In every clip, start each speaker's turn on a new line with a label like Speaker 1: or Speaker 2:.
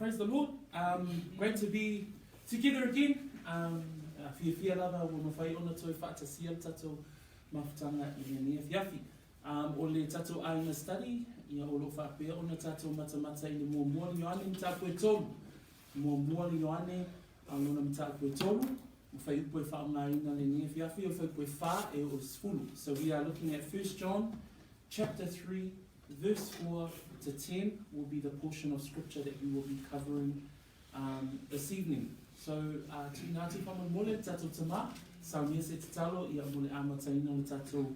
Speaker 1: Praise the Lord. Um, great to be together again. Um, fiafia lava ua mafai ona toe faatasia le tatou mafutaga i lenei afiafi. Um, o le tatou aiga study, ia o lo o faapea ona tatou matamata i le muamua le Ioane mataupu e tolu. Muamua le Ioane a lona mataupu e tolu, o fuaiupu e faaaogaina lenei afiafi o le fuaiupu e fa e oo i le sefulu. So we are looking at 1 John chapter 3 verse 4 to 10 will be the portion of scripture that we will be covering um, this evening. So, uh, tuina atu faamolemole le tatou tamā, saunia se tatalo ia mo le amataina o le tatou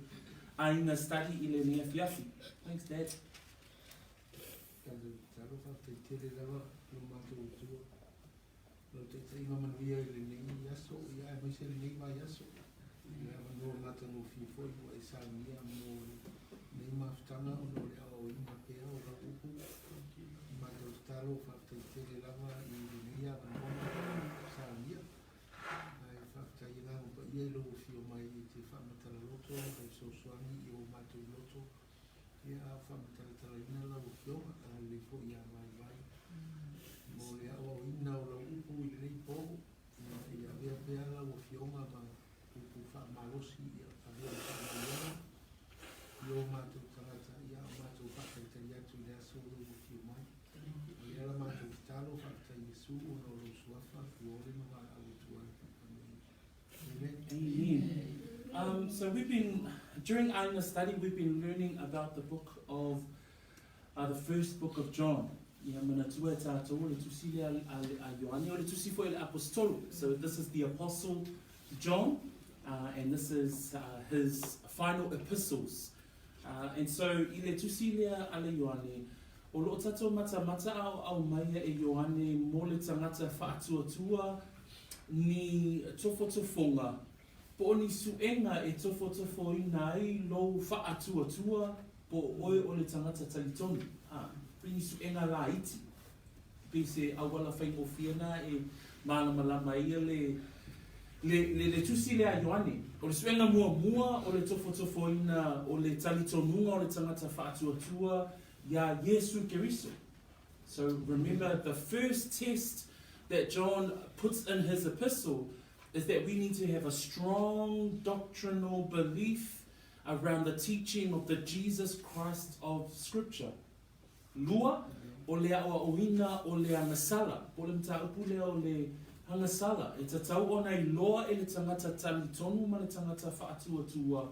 Speaker 1: aiga study i lenei afiafi. Thanks, Dad.
Speaker 2: Tatou tatalo faafetai tele lava lo matou Atua. Lau taitaiga manuia i lenei aso, ia aemaise lenei vaiaso, i le avanoa matagofie foi ua e saunia mo lenei mafutaga ona o le aoaoina pea o lau upu. Matou tatalo faafetai tele lava i lenei avanoa ua saunia. Ae faafetai Agaga Paia i lou afio mai e te faamatala loto ma e fesoasoani i o matou loto Ia, a o faamatalatalaina lau Afioga, agalelei foi ia Vaivai mo le aoaoina o lau upu i lenei po, ia, ia avea pea lau Afioga ma upu faamalosi, ia avea le faamanuiaga i o matou tagata, ia, a o matou faatalitali atu i le aso o lou afio mai. O lea la matou tatalo, faafetai Iesu ona o lou suafa ua ole ma valaau atu ai. Amene. Amen.
Speaker 1: Amen. Um, so we've been, during Aina study, we've been learning about the book of, uh, the first book of John. Ia manatua e tātou le tusi lea a, a Ioane, o le tusi foi le apostolo. So this is the apostle John, uh, and this is uh, his final epistles. Uh, and so i le tusi lea a le Ioane, o loo tatou matamata a o au maia e Ioane mo le tagata faatuatua ni tofotofoga, po o ni suega e tofotofoina ai lou faatuatua po o oe o le tagata talitonu, ā, pei ni suega laiti, pei se auala faigofie na e malamalama ai le, le, le, le tusi lea a Ioane. O le suega muamua o le tofotofoina o le talitonuga o le tagata faatuatua iā Iesu Keriso. So remember the first test that John puts in his epistle is that we need to have a strong doctrinal belief around the teaching of the Jesus Christ of Scripture. Lua, o le aʻoaʻoina o le agasala, po o le mataupu lea o le agasala, e tatau ona iloa e le tagata talitonu ma le tagata faatuatua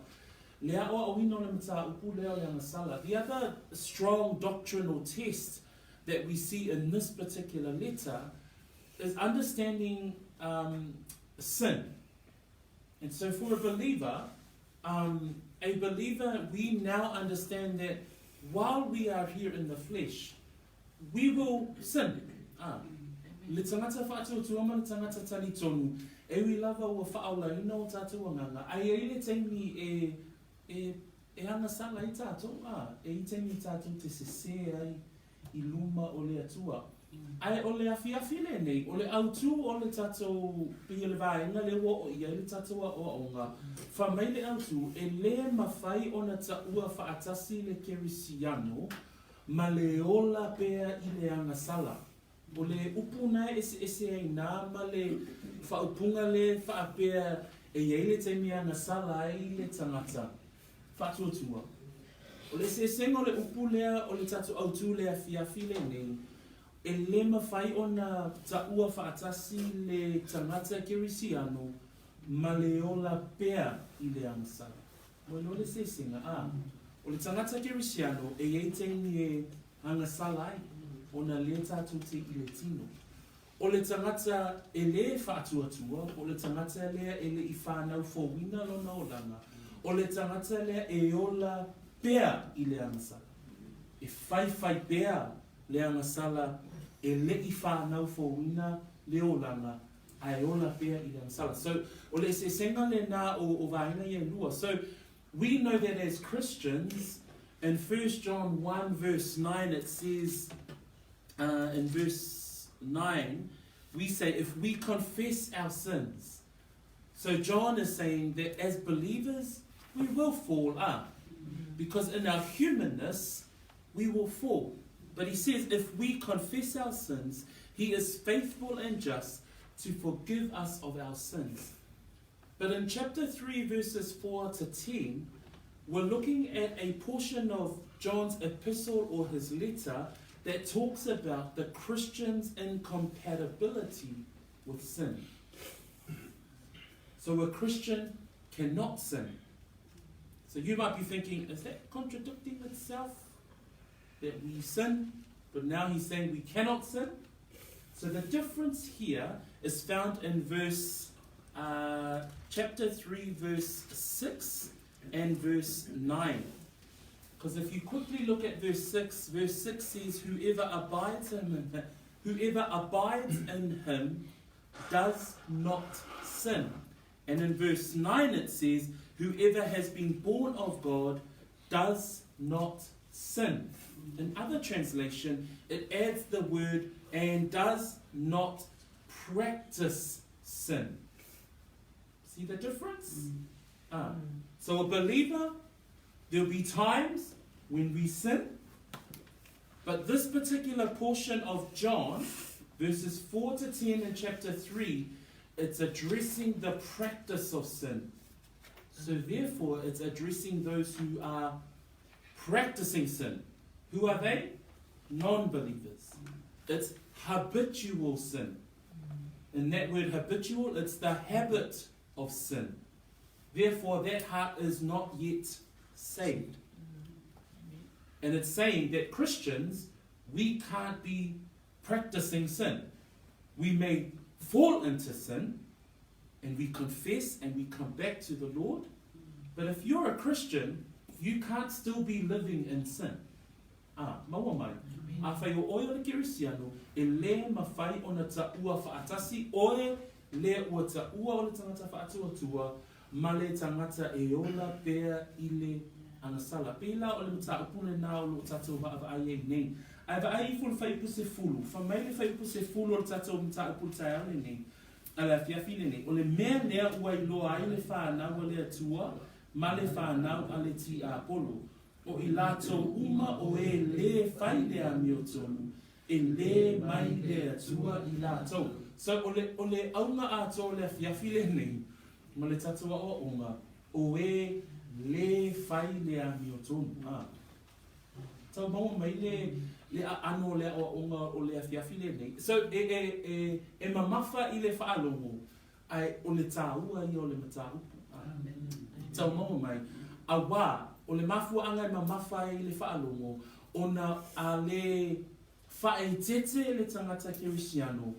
Speaker 1: le aʻoaʻoina o le mataupu lea o le agasala. The other strong doctrinal test that we see in this particular letter is understanding um, sin. And so for a believer, um, a believer, we now understand that while we are here in the flesh, we will sin. Ah. Le tagata faatuatua ma le tagata talitonu, e ui lava ua faaolaina o tatou agaga, a e i ai le taimi e, e, e agasala ai tatou, a, e i taimi tatou te sesē ai i luma o le Atua. Ae o le afiafi lenei, o le autū o le tatou, pei o le vaega lea ua oo i ai le tatou aoaoga, fai mai le autū, e lē mafai ona taua faatasi le Kerisiano ma le ola pea i le agasala. O le upu na e eseese ai nā ma le faaupuga lea faapea e i ai le taimi e agasala ai le tagata. Faatuatua. O le eseesega o le upu lea o le tatou autū le afiafi lenei, e lē mafai ona taua faatasi le tagata Kerisiano ma le ola pea i le agasala. Ua iloa le eseesega, ā, o le tagata Kerisiano e i ai taimi e agasala ai, ona lē tatou te i le tino. O le tagata e lē faatuatua, po o le tagata lea e le i whanau fouina lona olaga, o le tagata lea e ola pea i le agasala. E faifai pea le agasala e le i whanau fouina le olaga, a e ola pea i le agasala. So, o le eseesega lenā o, o vaega ia e lua. So, we know that as Christians, in 1 John 1 verse 9 it says, uh, in verse 9, we say, if we confess our sins. So John is saying that as believers, we will fall up. Because in our humanness, we will fall. But he says, if we confess our sins, he is faithful and just to forgive us of our sins. But in chapter 3, verses 4 to 10, we're looking at a portion of John's epistle or his letter that talks about the Christian's incompatibility with sin. So a Christian cannot sin. So you might be thinking, is that contradicting itself? That we sin, but now he's saying we cannot sin? So the difference here is found in verse uh, chapter 3, verse 6 and verse 9. Because if you quickly look at verse 6, verse 6 says, Whoever abides in him, whoever abides in him does not sin. And in verse 9 it says, Whoever has been born of God does not sin. In other translation, it adds the word and does not practice sin. See the difference? Mm. Ah. So a believer, there'll be times when we sin, but this particular portion of John, verses 4 to 10 in chapter 3, it's addressing the practice of sin. So therefore, it's addressing those who are practicing sin. Who are they? Non believers. It's habitual sin. In that word habitual, it's the habit of sin. Therefore, that heart is not yet saved. And it's saying that Christians, we can't be practicing sin. We may fall into sin and we confess and we come back to the Lord. But if you're a Christian, you can't still be living in sin. Ah, maua mai. Afai o oe o le kerisiano, e lē mafai ona taua faatasi oe lea ua taua o le tagata faatuatua ma le tagata e ola pea i le agasala. Pēlā o le mataupu lenā o loo tatou vaavaai ai nei. Ae vaai ifo le fuaiupu sefulu, fai mai le fuaiupu sefulu o le tatou mataupu i le taeao lenei, a le afiafi lenei, o le mea lea ua iloa ai le fanau a le Atua ma le fanau a le tiapolo, O i latou uma o e lē fai le amiotonu, e lē mai le Atua i latou. So, o le, o le auga atoa o le afiafi lenei, ma le tatou aoaoga, o e lē fai le amiotonu. A. Tau maua mai le, le aano o le aoaoga o le afiafi lenei. So, e, e, e, e mamafa i le faalogo, ae o le tāua ia o le mataupu. Tau maua mai. Auā, o le mafuaaga e mamafa ai i le faalogo, ona a lē faaeteete le tagata kerisiano,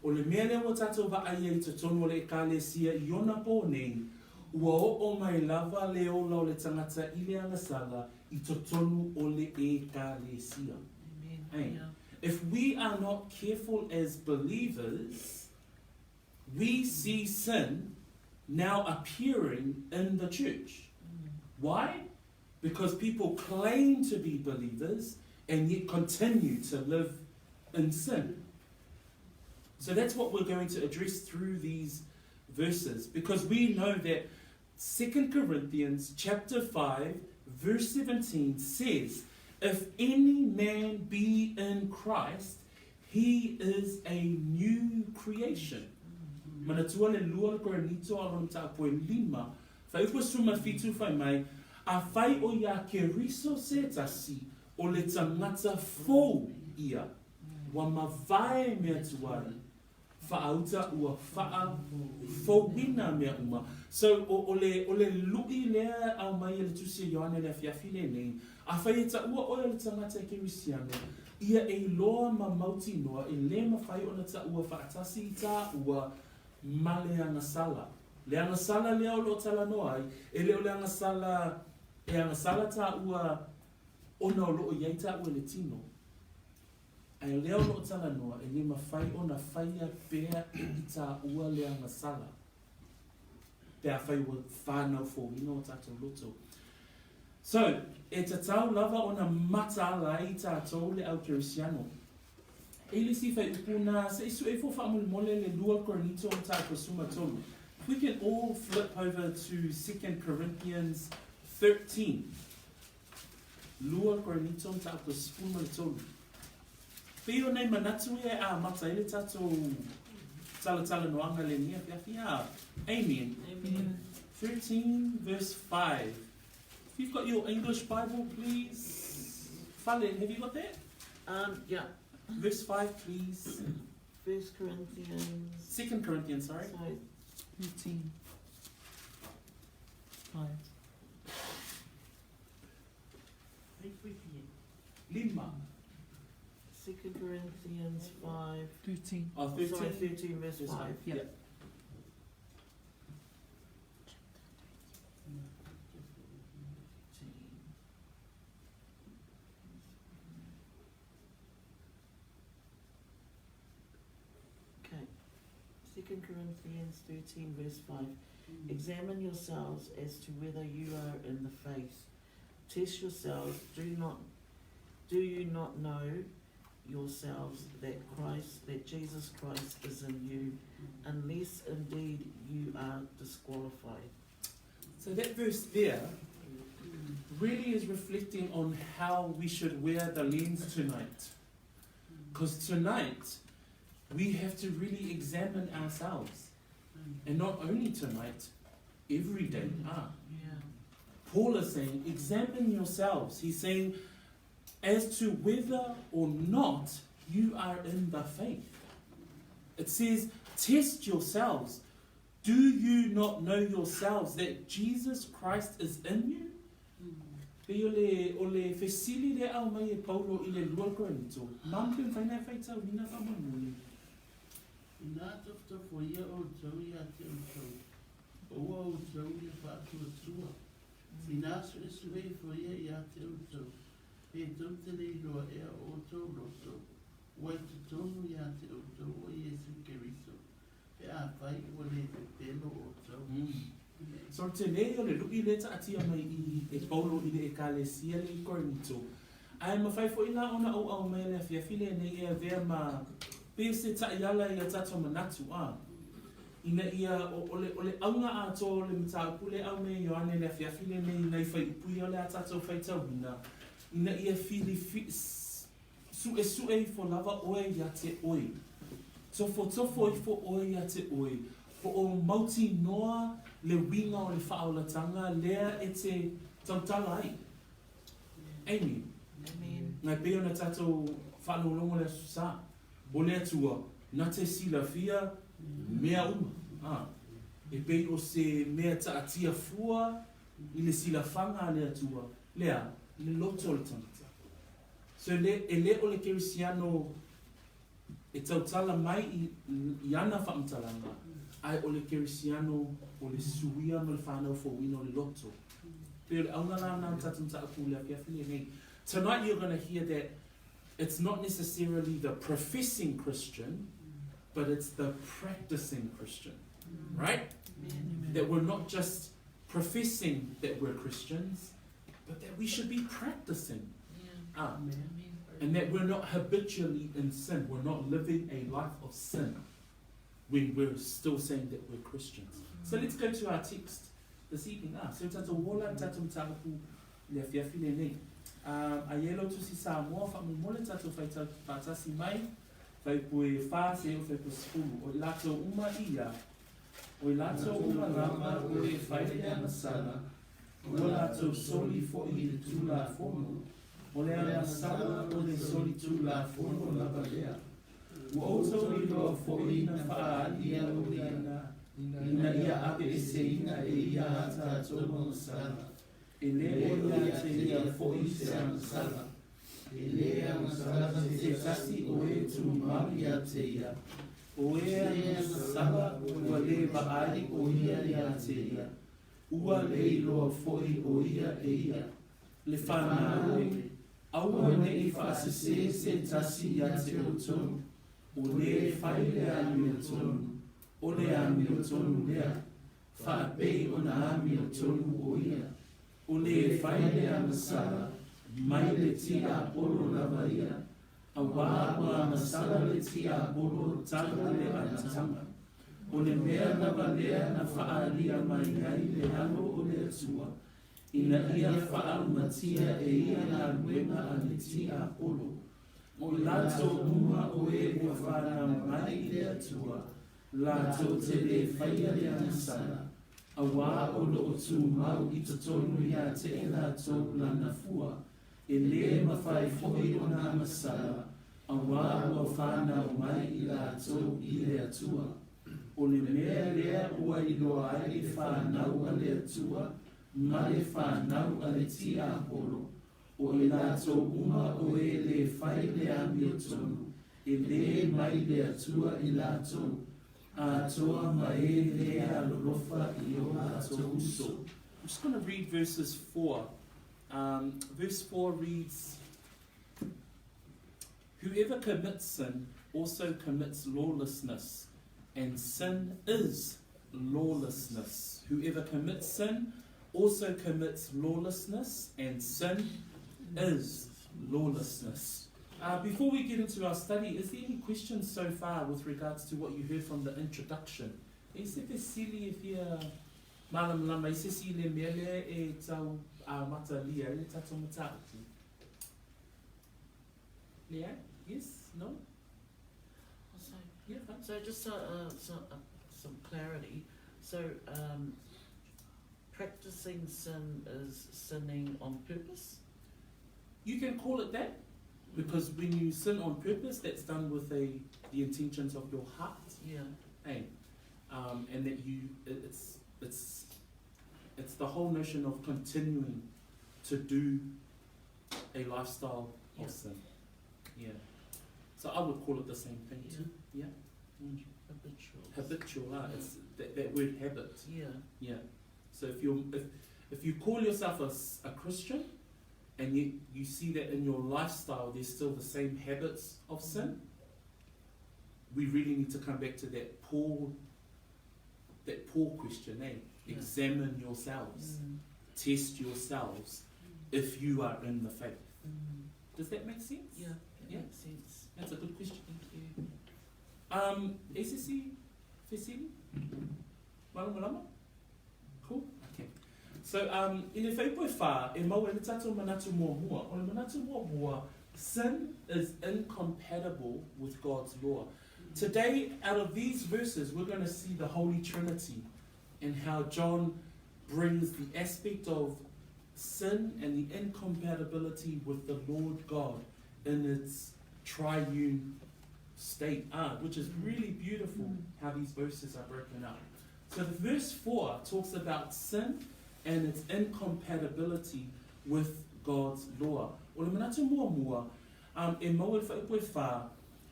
Speaker 1: o le mea lea ua tatou vaai ai i totonu o le Ekalesia i ona pō nei, ua oo mai lava le ola o le tagata i le agasala i totonu o le Ekalesia. Amen. If we are not careful as believers, we see sin now appearing in the church. Why? Because people claim to be believers and yet continue to live in sin. So that's what we're going to address through these verses because we know that 2 Corinthians chapter 5 verse 17 says, "If any man be in Christ, he is a new creation." Manatua le lua le Korinito a lona mataupu e lima, fuaiupu sefulu ma fitu fai mai, Afai o iā Keriso se tasi, o le tagata fou ia, ua mavae mea tuai, faauta ua faa fouina mea uma. So, o, o le, o le luʻi lea e aumai e le Tusi a Ioane i le afiafi lenei, afai e taua ʻoe o le tagata e kerisiano, ia e iloa ma mautinoa e lē mafai ona taua faatasi i tāua ma le agasala. Le agasala lea o lo o talanoa ai, e le o le agasala e agasala tāua ona o lo o i ai tāua i le tino. Ae o lea o lo o talanoa e lē mafai ona faia pea e i tāua le agasala pe afai ua whānau fouina o tātou loto. So, e tatau lava ona mataala ai tātou le au kerisiano. E le isi fuaiupu na se i sue ifo faamolemole le lua Korinito mataupu sefulu ma tolu. If we can all flip over to 2 Corinthians 13. Lua Korinito mataupu sefulu ma le tolu. Pei o nei manatu ia e amata ai le tatou talatalanoaga lenei afiafi a. Amen.
Speaker 3: Amen.
Speaker 1: 13 verse 5. If you've got your English Bible, please. Fale, have you got that?
Speaker 3: Yeah.
Speaker 1: Verse 5, please.
Speaker 3: First Corinthians.
Speaker 1: Second Corinthians, sorry.
Speaker 3: Sorry.
Speaker 4: 13. 5.
Speaker 1: Lima.
Speaker 3: 2 Corinthians 5.
Speaker 4: 13.
Speaker 1: Oh, 13.
Speaker 3: Sorry, 13 verse
Speaker 1: Verse
Speaker 3: 5.
Speaker 1: 5.
Speaker 4: Yeah.
Speaker 1: Yeah.
Speaker 3: Okay. 2 Corinthians 13 verse 5. Examine yourselves as to whether you are in the faith. Test yourselves. Do you not know yourselves that Jesus Christ is in you, unless indeed you are disqualified.
Speaker 1: So that verse there really is reflecting on how we should wear the lens tonight. Because tonight we have to really examine ourselves. And not only tonight, every day.
Speaker 3: Yeah.
Speaker 1: Paul is saying, examine yourselves. He's saying, as to whether or not you are in the faith. It says, test yourselves. Do you not know yourselves that Jesus Christ is in you? Pei o le, o le fesili le au mai e Paulo i le lua Korinto. Mampe whaina whaita wina whamanui.
Speaker 5: Ina tofotofo ia outou ia te outou. Oua outou i le faatuatua. Ina suesue ifo ia ia te outou. E tou te le iloa ea o outou loto. Ua i totonu ia te outou o Iesu Keriso. Pe afai ua le pepelo outou.
Speaker 1: So te lei o le lui le taatia mai i e Paulo i le ekalesia le i Korinto. Ae mawhai fo ila ona au au mai le afiafi le nei e avea ma pe se ta'iala i a tātou manatu a. Ina ia o le aunga a tō le mataupu le au me Ioane le afiafi le nei nei whai upui o le a tātou whaitauina. Ina ia whiri sue sue ifo lava oe ia te oe. Tofo tofo ifo oe ia te oe. Po o mauti noa le winga o le whaolatanga lea e te tautala ai. Amen.
Speaker 3: Amen.
Speaker 1: Ngai pei ona tātou whaalolongo le sa. O le atua, nā te silafia mea uma. Ah. E pei o se mea taatia fua i le silafanga le atua. Lea, le loto le tangata. So le, e le o le kerisiano e tautala mai i ana whaamtalanga, ai o le kerisiano o le suia ma le whanau fōwina o le loto. Pei o le aunga la nā tātou mataupu le afiafi le nei. Tonight you're going to hear that it's not necessarily the professing Christian, but it's the practicing Christian, right?
Speaker 3: Amen.
Speaker 1: That we're not just professing that we're Christians, but that we should be practicing.
Speaker 3: Yeah.
Speaker 1: Amen. And that we're not habitually in sin. We're not living a life of sin when we're still saying that we're Christians. So let's go to our text this evening. So tātou wola tātou mataupu le afiafi le nei. A ielo tusi Samoa whaamumole tātou whaitasi mai, whaipue wha se o whaipue sefulu. O i lātou uma ia, o i lātou uma lama o le whaile agasala, ua lātou soli fo'i i le tūlafono, o le agasala o le soli tūlafono lava lea. Ua outou iloa fo'i na whaalia o le ana, ina ia aveeseina e ia a tātou agasala. E le o ia te ia fo'i se agasala. E le agasala se tasi o e tūmau ia te ia. O e agasala ua le vaai o ia ia te ia. Ua le iloa fo'i o ia e ia. Le whanau, aua nei whaasese se tasi ia te outou. O le whai le amiotonu. O le amiotonu lea. Whaapei o na amiotonu o ia. O le whai le agasala, mai le tia apolo lava ia. A wā ua agasala le tia apolo talu le agatanga. O le mea lava lea na whaalia mai ai le alo o le atua. Ina ia whaaumatia e ia ngā luenga a le tia apolo. O i latou uma o e ua whanau mai i le Atua, latou te lē faia le agasala, auā o lo o tumau i totonu ia te i latou lana fua, e lē mafai foi ona agasala, auā ua whanau mai i latou i le Atua. O le mea lea ua iloa ai le whanau a le Atua, ma le whanau a le tiapolo, O i latou uma o e lē fai le amiotonu, e lē mai le Atua i latou, atoa ma e lē alolofa i o latou uso. I'm just going to read verses 4. Verse 4 reads, Whoever commits sin also commits lawlessness, and sin is lawlessness. Whoever commits sin also commits lawlessness, and sin is lawlessness. Before we get into our study, is there any questions so far with regards to what you heard from the introduction? E se fesili e fia malamalama i se isi i le mea lea e tau amatalia ai le tatou mataupu? Leai? Yes? No?
Speaker 3: So,
Speaker 1: Yeah, fine.
Speaker 3: so just some clarity. So, practicing sin is sinning on purpose?
Speaker 1: You can call it that, because when you sin on purpose, that's done with the intentions of your heart. Eh? And that you, it, it's the whole notion of continuing to do a lifestyle of sin. Yeah. So I would call it the same thing too. Yeah.
Speaker 3: Habitual.
Speaker 1: Habitual, It's that word habit. Yeah. So if you call yourself a Christian, and you see that in your lifestyle there's still the same habits of sin, we really need to come back to that Paul question, Examine yourselves. Test yourselves if you are in the faith. Does that make sense?
Speaker 3: Yeah, that makes sense.
Speaker 1: That's a good question.
Speaker 3: Thank you.
Speaker 1: ACC, Fesili? Malamalama? Cool? Okay. So, i le whaipo e whā, e mau e le tātou manatu muamua. O le manatu muamua, sin is incompatible with God's law. Today, out of these verses, we're going to see the Holy Trinity and how John brings the aspect of sin and the incompatibility with the Lord God in its triune state, which is really beautiful how these verses are broken up. So the verse 4 talks about sin and its incompatibility with God's law. O le manatu muamua, e mau e le whaipo e whā,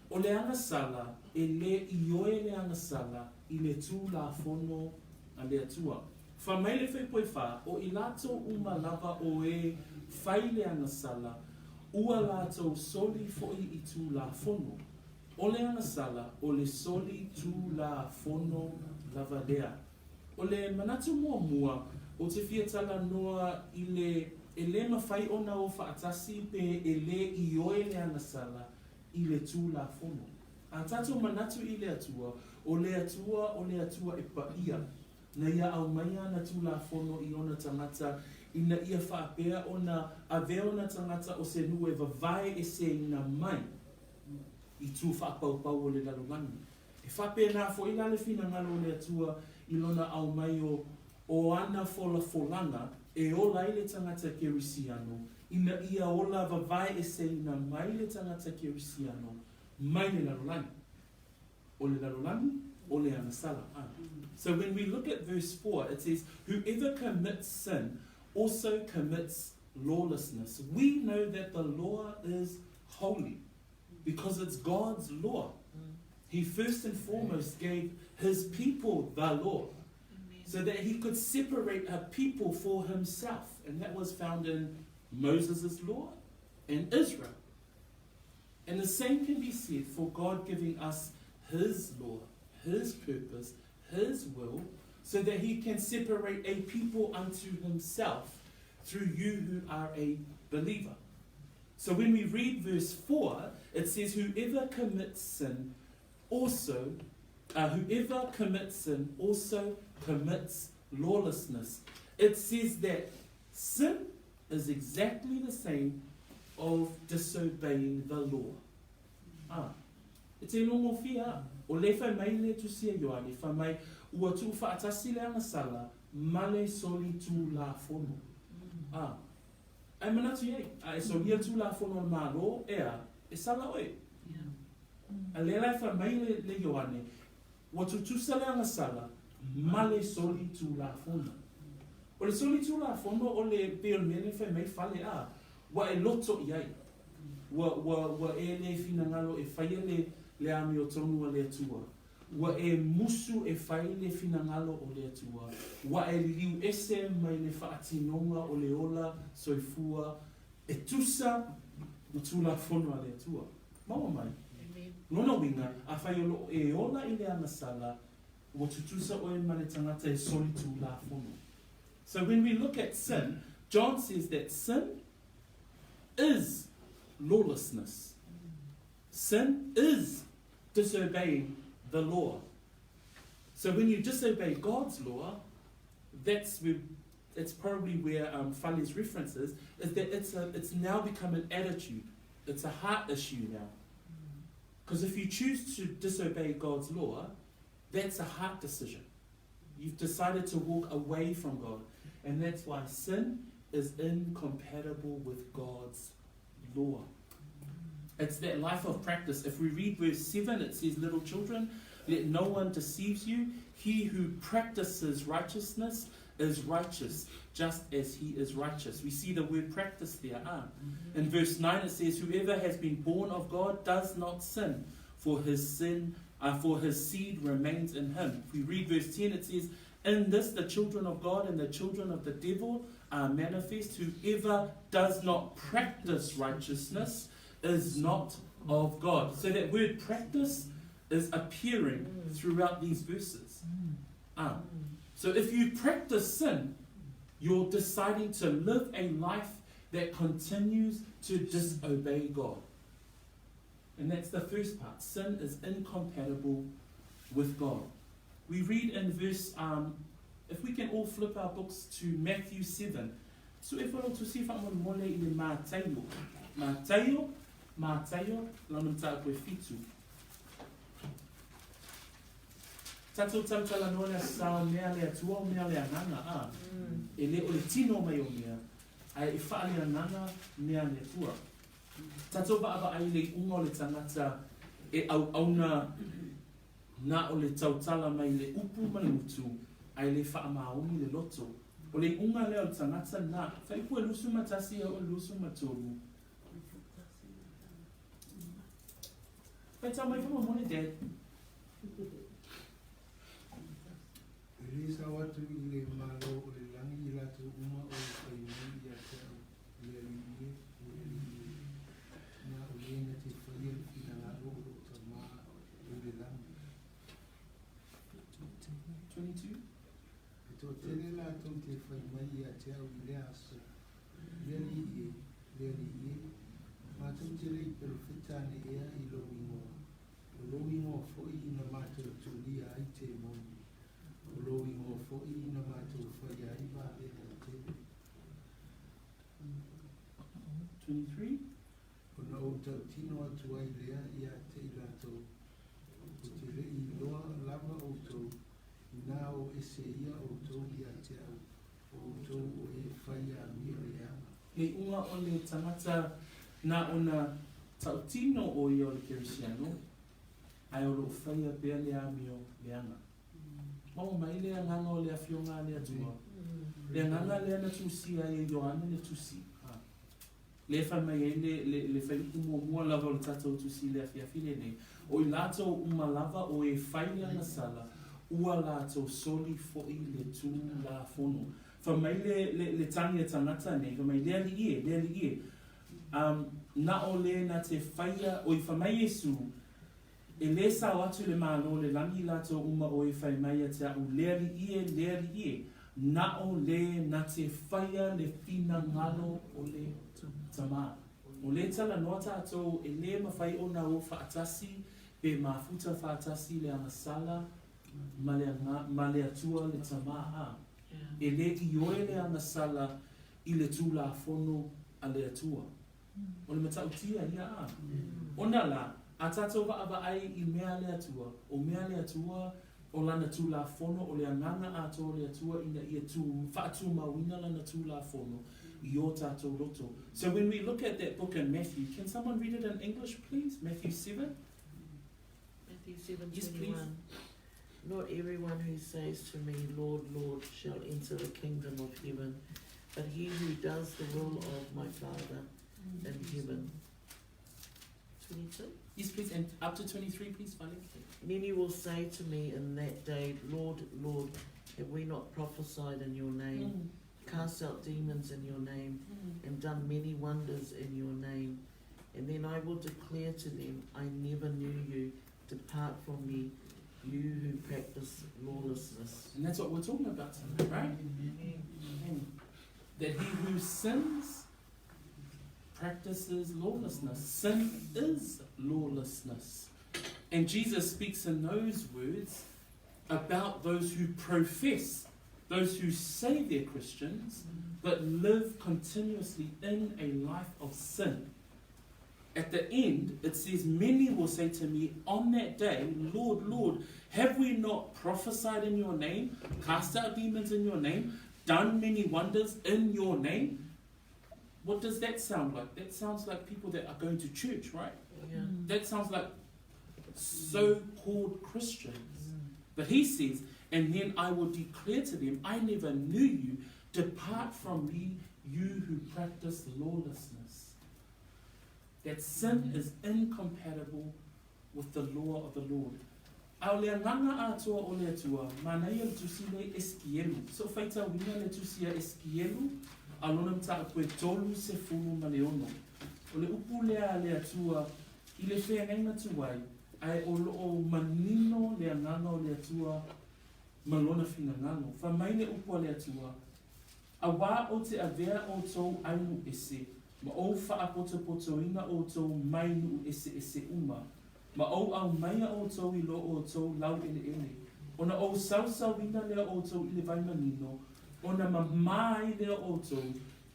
Speaker 1: o le agasala, e le ioe le agasala, i le tū la fono a le Atua. Wha mai le whaipo e whā, o i lātou uma lava o e whai le agasala, ua lātou soli foi i tū la fono. O le agasala, o le soli tū la fono lava lea. O le manatu muamua, o te fiatala noa i le e le mawhai ona o whaatasi pe e le ioe le agasala i le tū la fono. A tātou manatu i le Atua, o le Atua, o le Atua e paia. Na ia au mai ana tū la fono i ona tangata, ina ia whaapea ona avea ona tangata o se nue vavae e se ina mai i tū whapaupau o le lalolagi. E whapea nā fo ila le whina ngalo o le Atua i lona au mai o ana fola folanga e ola i le tangata kerisiano, ina ia ola vavae e se ina mai le tangata kerisiano, mai le lalolagi. O le lalolagi, o le agasala. So when we look at verse 4, it says, whoever commits sin also commits lawlessness. We know that the law is holy because it's God's law. He first and foremost gave his people the law so that he could separate a people for himself. And that was found in Moses' law and Israel. And the same can be said for God giving us his law, his purpose, his will, so that he can separate a people unto himself through you who are a believer. So when we read verse 4, it says, whoever commits sin also, whoever commits sin also commits lawlessness. It says that sin is exactly the same of disobeying the law. A, e te iloa gofie a, o lē fai mai le tusi a Ioane, fai mai, ua tuufaatasi le agasala ma le solitulafono. A, ae manatu i ai, a e solia le tulafono a le Malo, ʻeā, e sala oe. A lea la e fai mai le, le Ioane, ua tutusa le agasala ma le solitulafono. O le solitulafono o le, pei o le mea lea e fai mai fale, a, ua e loto i ai. Ua, ua, ua e le finagalo e faia le, le amiotonu a le Atua. Ua e musu e fai le finagalo o le Atua. Ua e liliu ese mai le faatinoga o le ola soifua e tusa ma Tulafono a le Atua. Maua mai? Lona uiga, afai o lo o e ola i le agasala, ua tutusa oe ma le tagata e solitulafono. So when we look at sin, John says that sin is lawlessness. Sin is disobeying the law. So when you disobey God's law, that's where it's probably where Fale's reference is, is that it's a it's now become an attitude. It's a heart issue now. Because if you choose to disobey God's law, that's a heart decision. You've decided to walk away from God. And that's why sin is incompatible with God's law. It's that life of practice. If we read verse 7, it says, Little children, let no one deceives you. He who practices righteousness is righteous, just as he is righteous. We see the word practice there. Ah. In verse 9, it says, Whoever has been born of God does not sin, for his sin, for his seed remains in him. If we read verse 10, it says, In this the children of God and the children of the devil are manifest. Whoever does not practice righteousness is not of God. So that word practice is appearing throughout these verses. Ah. So if you practice sin, you're deciding to live a life that continues to disobey God. And that's the first part. Sin is incompatible with God. We read in verse, if we can all flip our books to Matthew 7. So if we to see faamolemole i le Mataio. Mataio, Mataio, lona mataupu e fitu. Tatou talatalanoa le Aso Sa o mea le Atua o mea le Agaga, a. E le o le tino mai o mea, ae e faaleagaga mea a le Atua. Tatou vaavaai i le iuga o le tagata e auauna na o le tautala mai le upu ma le gutu, ae le faamaoni le loto. O le iuga lea o le tagata lena, fuaiupu e 21 e oo i le 23. Faitau mai faamolemole, Dad.
Speaker 2: E le sao atu i le Malo o le lagi i latou uma o e fai mai ia te au, Le Alii e, le Alii e, na o le na te faia le finagalo o lou Tama o le lagi.
Speaker 1: 22.
Speaker 2: E toatele latou te fai mai ia te au i lea aso, Le Alii e, le Alii e, matou te le i perofeta ane ea i lou igoa, o lou igoa foi na matou tulia ai temoni, o lou igoa foi na matou faia ai vavega e tele.
Speaker 1: 23.
Speaker 2: Ona ou tautino atu ai lea ia te i latou, Ou te le i iloa lava outou, inā o ese ia outou ia te au, o outou o e fai amio leaga.
Speaker 1: Le iuga o le tagata na ona tautino o ia o le Kerisiano, ae o lo o faia pea le amio leaga. Maua mai le agaga o le Afioga a le Atua. Le agaga lea na tusia ai e Ioane le tusi. Lea e fai mai ai le, le, le fuaiupu muamua lava o le tatou tusi i le afiafi lenei, O i latou uma lava o e fai le agasala, ua latou soli foi le Tulafono. Fai mai le, le, le tagi a tagata nei, fai mai, Le Alii e, le Alii e, na o le na te faia, oi, fai mai Iesu, E le sao atu i le Malo o le lagi latou uma o e fai mai ia te a'u, Le Alii e, le Alii e, na o le na te faia le finagalo o le Tama. O le talanoa tatou e le mafai ona o faatasi pe mafuta faatasi le agasala ma le ma le Atua le Tama a. E le ioe le agasala i le Tulafono a le Atua. O le matautia ia a. Ona la. A tātou vaavaai i mea a le Atua, o mea a le Atua, o Lana Tulafono, o le agaga atoa o le Atua ina ia tū, faatumauina Lana Tulafono i ō tātou loto. So when we look at that book in Matthew, can someone read it in English please? Matthew 7?
Speaker 3: Matthew 7,
Speaker 1: Yes, please.
Speaker 3: 21. Not everyone who says to me, Lord, Lord, shall enter the kingdom of heaven, but he who does the will of my Father in heaven. 22.
Speaker 1: Yes, please, and up to 23, please, Vale.
Speaker 3: Many will say to me in that day, Lord, Lord, have we not prophesied in your name, cast out demons in your name, and done many wonders in your name? And then I will declare to them, I never knew you. Depart from me, you who practice lawlessness.
Speaker 1: And that's what we're talking about tonight, right?
Speaker 3: Amen.
Speaker 1: That he who sins practices lawlessness. Sin is lawlessness. And Jesus speaks in those words about those who profess, those who say they're Christians, but live continuously in a life of sin. At the end, it says, Many will say to me on that day, Lord, Lord, have we not prophesied in your name, cast out demons in your name, done many wonders in your name? What does that sound like? That sounds like people that are going to church, right?
Speaker 3: Yeah.
Speaker 1: That sounds like so called Christians. But he says, And then I will declare to them, I never knew you. Depart from me, you who practice lawlessness. That sin is incompatible with the law of the Lord. A o le agaga atoa o le Atua, manaia le tusi lea Esekielu. So faitauina le tusi a Esekielu, a lona mataupu e 36. O le upu lea a le Atua i le feagaiga tuai, ae o lo o manino le agaga o le Atua ma lona finagalo. Fai mai le upu a le Atua, Auā ou te avea outou ai nuu ese, ma ou faapotopotoina outou mai nuu eseese uma, ma ou aumaia outou i lo outou laueleele, ona ou sausauina lea o outou i le vai manino, ona mamā ai lea o outou,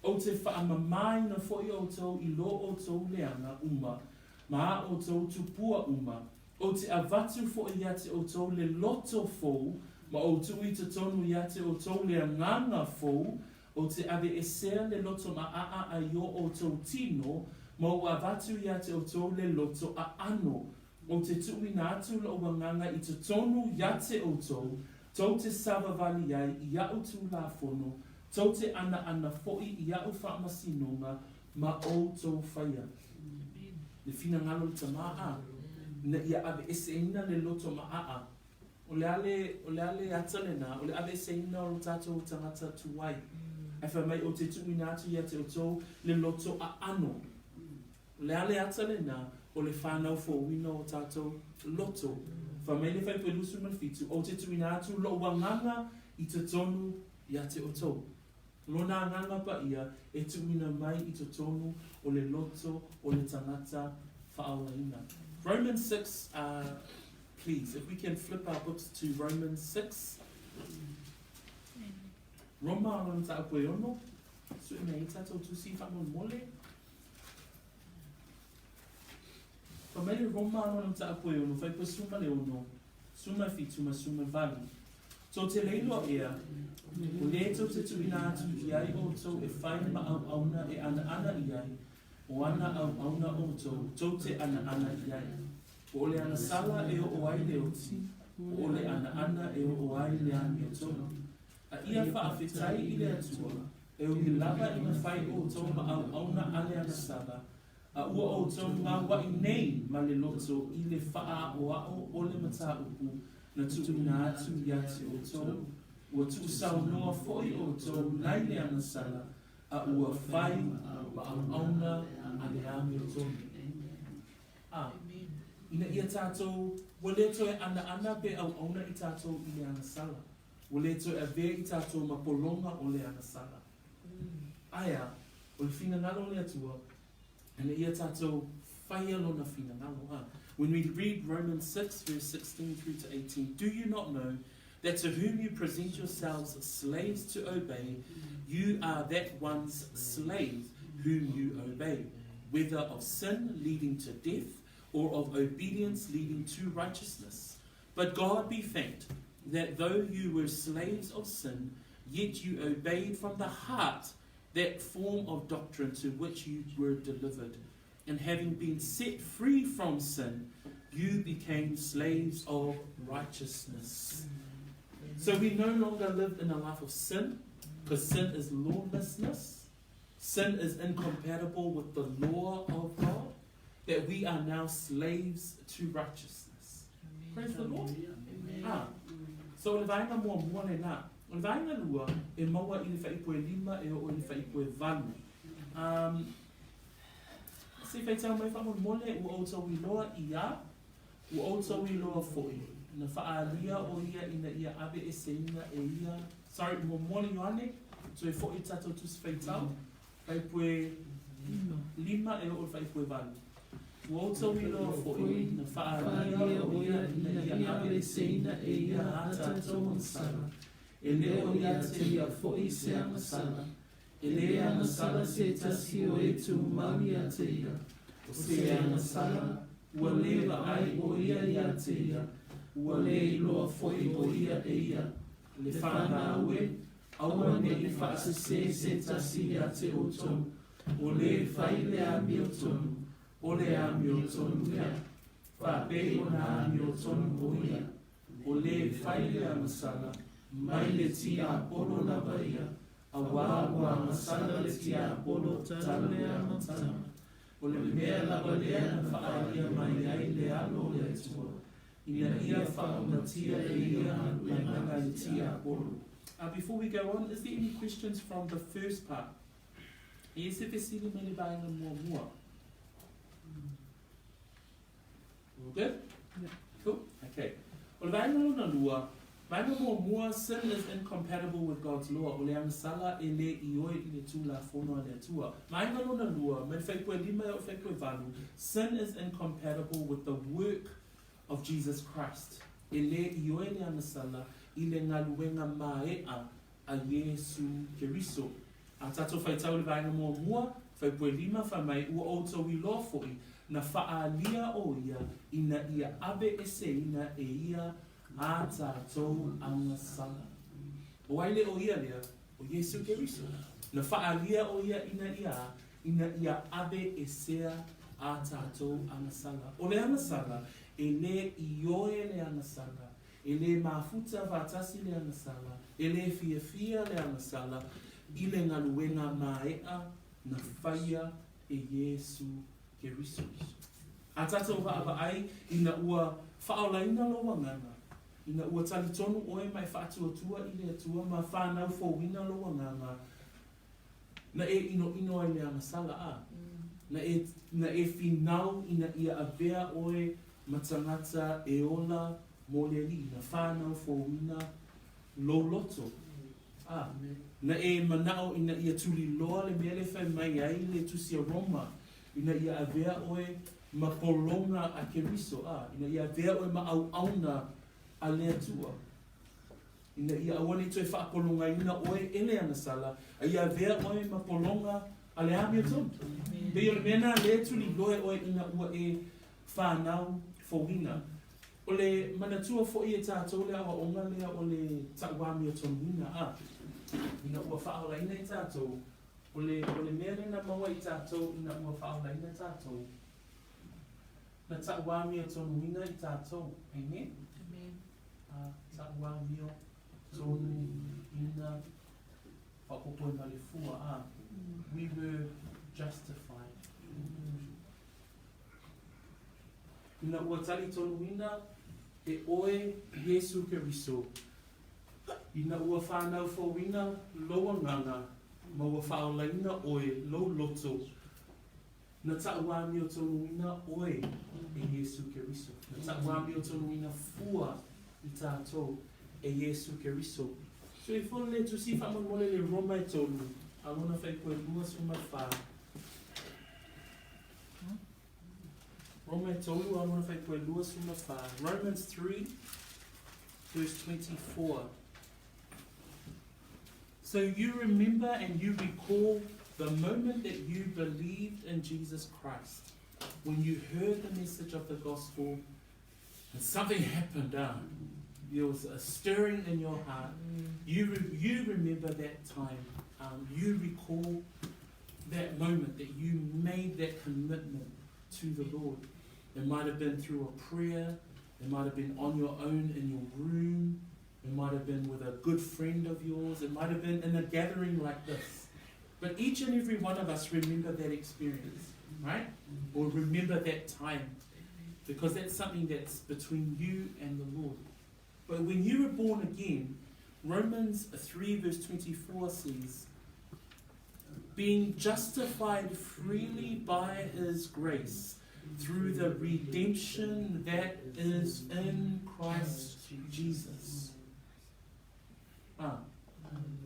Speaker 1: ou te faamamāina foi outou i lo outou leaga uma, ma a outou tupua uma, ou te avatu foi ia te outou le loto fou, ma ou tuu i totonu ia te outou le agaga fou, ou te aveesea le loto maaa ai o outou tino, ma ou avatu ia te outou le loto aano. Ou te tuuina atu lou agaga i totonu ia te outou, tou te savavali ai i aʻu Tulafono, tou te anaana foi i aʻu faamasinoga ma outou faia. Le finagalo o le Tama a, ina ia aveeseina le loto maaa. O le a le, o le a le ata lena, o le aveeseina o lo tatou tagata tuai. Ae fai mai ou te tuuina atu ia te outou le loto aano. O le a le ata lena, o le fanau fouina o tatou loto. Fai mai le Fuaiupu e 27, Ou te tuuina atu lou agaga i totonu ia te outou. Lona agaga paia e tuuina mai i totonu o le loto o le tagata faaolaina. Romans 6, please, if we can flip our books to Romans 6. Roma lona mataupu e ono, sue mai ai tatou tusi faamolemole. Fai mai le Roma lona mataupu e ono, fuaiupu e 16, 17 ma 18. Tou te le iloa ea, o lē tou te tuuina atu i ai outou e fai ma auauna e anaana i ai, o ana auauna outou, tou te anaana i ai. Po o le agasala e oo ai le oti, po o le anaana e oo ai le amiotonu. A ia faafetai i le Atua, e ui lava ina fai outou ma auauna a le agasala, a ua outou gauaʻi nei ma le loto i le faaaʻoaʻo o le mataupu na tuuina atu ia te outou, ua tuusaunoa foi outou nai le agasala, a ua fai ma auauna a le amiotonu. A, ina ia tatou, ua le toe anaana pe auauna i tatou i le agasala. Ua le toe avea i tatou ma pologa o le agasala. Ae a, o le finagalo o le Atua, ina ia tatou faia lona finagalo. A, when we read Romans 6 verse 16 through to 18, do you not know that to whom you present yourselves slaves to obey, you are that one's slave whom you obey, whether of sin leading to death, or of obedience leading to righteousness. But God be thanked that though you were slaves of sin, yet you obeyed from the heart that form of doctrine to which you were delivered. And having been set free from sin, you became slaves of righteousness. So we no longer live in a life of sin, because sin is lawlessness. Sin is incompatible with the law of God. That we are now slaves to righteousness. Praise the Lord.
Speaker 3: Amen.
Speaker 1: Ah. So o le vaega muamua lenā. O le vaega lua, e maua i le fuaipue 5 e oo i le fuaipue 8. Um, se i faitau mai faamolemole, ua outou iloa iā, ua outou iloa foi, na faaalia o ia ina ia aveeseina e ia, sorry, muamua le Ioane, toe foi i tatou tusi faitau, fuaipue 5 e oo i le fuaipue 8. Ua outou iloa foi, na faaalia o ia ina ia aveeseina e ia a tatou agasala, e le o ia te ia foi se agasala, e le agasala se tasi o e tumau ia te ia, o se agasala, ua le vaai o ia ia te ia, ua le iloa foi o ia e ia. Le fanau e, aua ne i faasesē se tasi ia te outou, o le fai le amiotonu, o le amiotonu lea, faapei ona amiotonu o ia. O le fai le agasala, mai le tiapolo lava ia, auā ua agasala le tiapolo talu le amataga. O le mea lava lea na faaalia mai ai le Alo o le Atua, ina ia faaumatia e ia galuega a le tiapolo. Before we go on, is there any questions from the first part? E i ai se fesili mai le vaega muamua? All good?
Speaker 3: Yeah.
Speaker 1: Cool. Okay. O le vaega lona lua, vaega muamua, sin is incompatible with God's law. O le agasala e le ioe i le Tulafono a le Atua. Vaega lona lua, mai le fuaipue 5 e oo i le fuaipue 8, sin is incompatible with the work of Jesus Christ. E le ioe le agasala i le galuega mae'a a Iesu Keriso. A tatou faitau i le vaega muamua, fuaipue 5, fai mai, ua outou iloa foi, na faaalia o ia ina ia aveeseina e ia a tatou agasala. O ai le o ia lea? O Iesu Keriso. Na faaalia o ia ina ia a? Ina ia aveesea a tatou agasala. O le agasala, e le ioe le agasala, e le mafuta faatasi le agasala, e le fiafia le agasala i le galuega mae'a na faia e Iesu Keriso. A tatou vaavaai ina ua faaolaina lou agaga, ina ua talitonu oe ma e faatuatua i le Atua ma fanau fouina lou agaga, na e inoino ai le agasala, a? Na e, na e finau ina ia avea oe ma tagata e ola mo le Alii, na fanau fouina lou loto, a? Na e manao ina ia tuliloa le mea lea e fai mai ai le Tusi a Roma, ina ia avea oe ma pologa a Keriso, a? Ina ia avea oe ma auauna a le Atua, ina ia aua ne i toe faapologaina oe e le agasala, a ia avea oe ma pologa a le amiotonu. Pei o le mea lena lea e tuliloa e oe ina ua e fanau fouina. O le manatua foi e tatou le aoaoga lea o le tauamiotonuina, a, ina ua faaolaina i tatou, o le, o le mea lea na maua i tatou ina ua faaolaina tatou, na tauamiotonuina i tatou. Amen?
Speaker 3: Amen.
Speaker 1: A, tauamiotonuina, faaopoopo ai ma le fua, a, we were justified. Ina ua talitonuina e oe Iesu Keriso, ina ua fanau fouina lou agaga ma ua faaolaina oe lou loto, na tauamiotonuina oe e Iesu Keriso. Na tauamiotonuina fua i tatou e Iesu Keriso. Soifua le Tusi faamolemole le Roma e tolu, a lona fuaipue 24. Roma e tolu, a lona fuaipue 24. Romans 3, verse 24. So you remember and you recall the moment that you believed in Jesus Christ. when you heard the message of the gospel and something happened. There was a stirring in your heart. You remember that time. You recall that moment that you made that commitment to the Lord. It might have been through a prayer. It might have been on your own in your room. It might have been with a good friend of yours. It might have been in a gathering like this. But each and every one of us remember that experience, right? Or remember that time. Because that's something that's between you and the Lord. But when you were born again, Romans 3 verse 24 says, being justified freely by his grace through the redemption that is in Christ Jesus.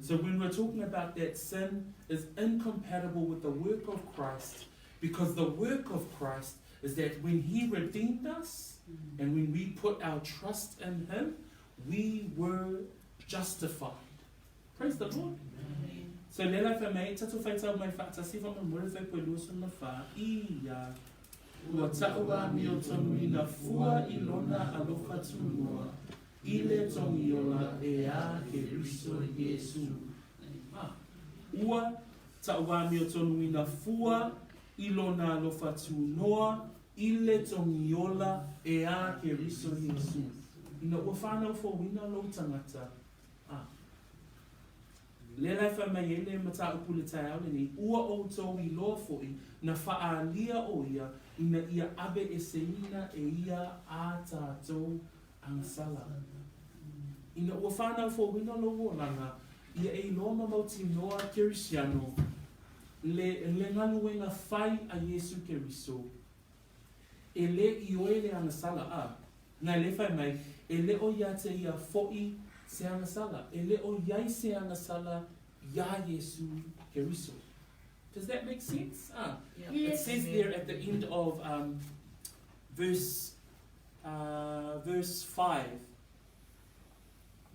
Speaker 1: So when we're talking about that sin is incompatible with the work of Christ, because the work of Christ is that when he redeemed us and when we put our trust in him, we were justified. Praise the Lord.
Speaker 3: Amen.
Speaker 1: So lela fa mai tatu fai tau mai fa tasi fa mo fai po lu ma fa ia ua ta'u amiotonuina fua i lona alofa tunoa i le togiola e a Keriso Iesu. Ua ta'u amiotonuina fua i lona alofa tunoa i le togiola e a Keriso Iesu. Ina ua whānau fouina lou tagata. Le lai fa mai e le mataupu le taeao lenei, ua outou iloa foʻi na faaalia ʻo ia ina ia aveeseina e ia a tatou agasala. Ina ua whānau fouina lou olaga, ia e iloa ma mautinoa Kerisiano, le galuega fai a Iesu Keriso, e lē ioe le agasala a. Na le fai mai, e le o ia te ia foʻi se agasala. E le o iai se agasala iā Iesu Keriso. Does that make sense?
Speaker 3: Yeah.
Speaker 1: It says there at the end of verse 5.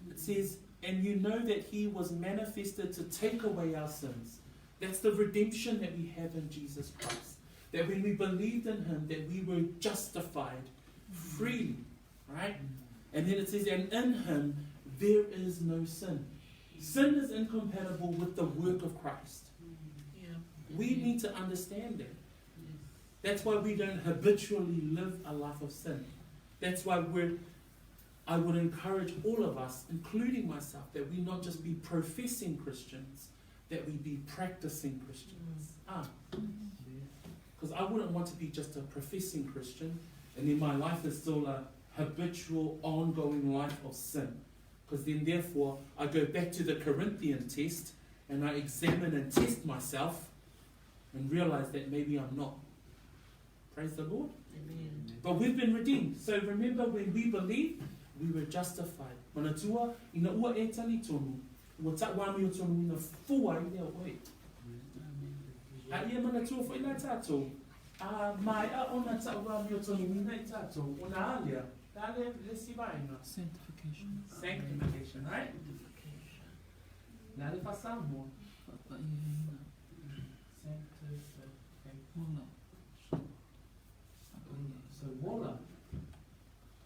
Speaker 1: It says, and you know that he was manifested to take away our sins. That's the redemption that we have in Jesus Christ. That when we believed in him, that we were justified freely, right? And then it says, and in him there is no sin. Sin is incompatible with the work of Christ.
Speaker 3: Yeah.
Speaker 1: We need to understand that. That's why we don't habitually live a life of sin. That's why I would encourage all of us, including myself, that we not just be professing Christians, that we be practicing Christians. Because I wouldn't want to be just a professing Christian, and then my life is still a habitual, ongoing life of sin. Because then, therefore, I go back to the Corinthian test, and I examine and test myself, and realize that maybe I'm not. Praise the Lord.
Speaker 3: Amen.
Speaker 1: But we've been redeemed. So remember, when we believe, we were justified. Manatua, ina ua e talitonu, ua ta'u amiotonuina fua i lea oe. A ia manatua foʻi la tatou, a maeʻa ona ta'u amiotonuina i tatou, ona a lea, le a le isi vaega.
Speaker 4: Sanctification.
Speaker 1: Sanctification, right? Le a le faa-Samoa.
Speaker 4: Faapaiaina.
Speaker 1: Sanctification.
Speaker 4: Ola. Faapaiaina.
Speaker 1: So wola.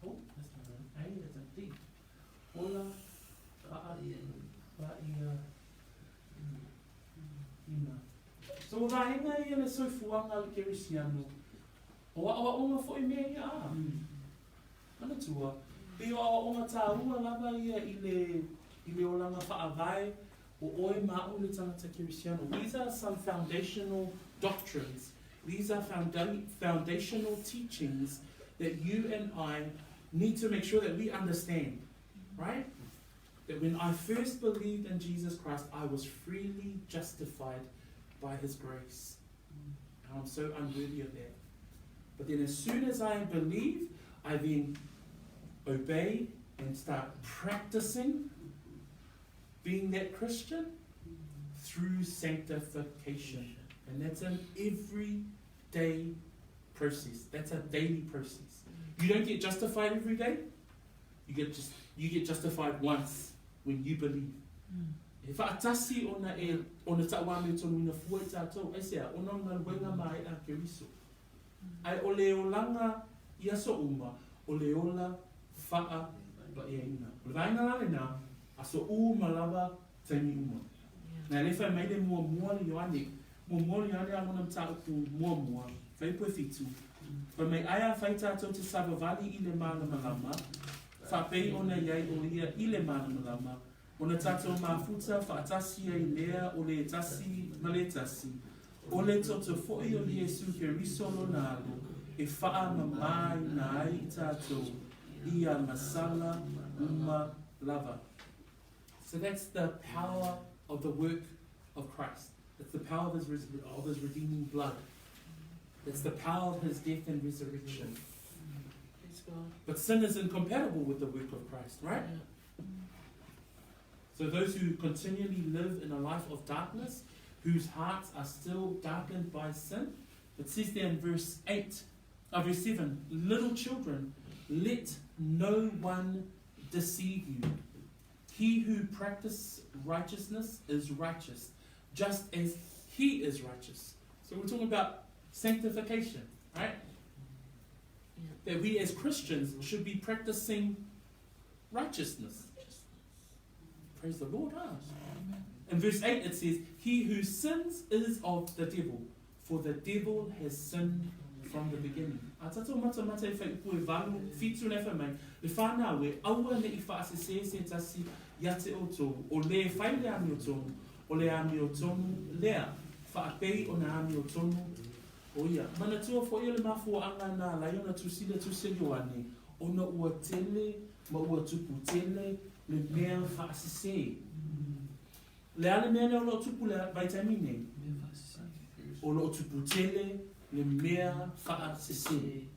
Speaker 1: Oh, that's not an A, that's a D. Ola fa'a fa'ia ina. So o vaega ia le soifuaga o le Kerisiano. O a'oa'oga foʻi mea ia a. Manatua, pe o a'oa'oga tāua lava ia i le olaga faavae o oe ma a'u le tagata Kerisiano. These are some foundational doctrines. These are foundational teachings that you and I need to make sure that we understand, right? That when I first believed in Jesus Christ, I was freely justified by his grace. And I'm so unworthy of that. But then as soon as I believe, I then obey and start practicing being that Christian through sanctification. And that's an everyday process. That's a daily process. You don't get justified every day. You get justified once when you believe. E faatasi ona e ona ta'u amiotonuina fua i tatou, aisea, ona o galuega maeʻa a Keriso. Ae o le olaga i aso uma, o le ola faapaia-ina. O le vaega la lena, aso uma lava, taimi uma. Na e le fai mai le muamua le Ioane, muamua le Ioane a lona mataupu muamua, fuaiupu e fitu, fai mai ae afai tatou te savavali i le malamalama, faapei ona i ai o ia i le malamalama, ona tatou mafuta faatasi ai lea o le tasi ma le tasi, o le toto foi o Iesu Keriso lona Alo, e faamamāina ai i tatou i agasala uma lava. So that's the power of the work of Christ. That's the power of his, of his redeeming blood. That's the power of his death and resurrection. But sin is incompatible with the work of Christ, right? Yeah. So those who continually live in a life of darkness, whose hearts are still darkened by sin, it says there in verse 8, verse 7, little children, let no one deceive you. He who practices righteousness is righteous, just as he is righteous. So we're talking about sanctification, right? Yeah. That we as Christians should be practicing righteousness. Praise the Lord, huh? In verse 8 it says, He who sins is of the devil, for the devil has sinned from the beginning. A tatou matamata e whai upu e valu, fitu le whai mai, le whanau e aua ne i whaasese se tasi ia te outou, o le fai le amiotonu, o le amiotonu lea, faapei ona amiotonu o ia. Manatua foʻi o le mafuaaga na ala ai ona tusi le Tusi a Ioane, ona ua tele ma ua tupu tele le mea faasese. Le a le mea lea o loo tupu le vaitaimi nei? O loo tupu tele le mea faasese.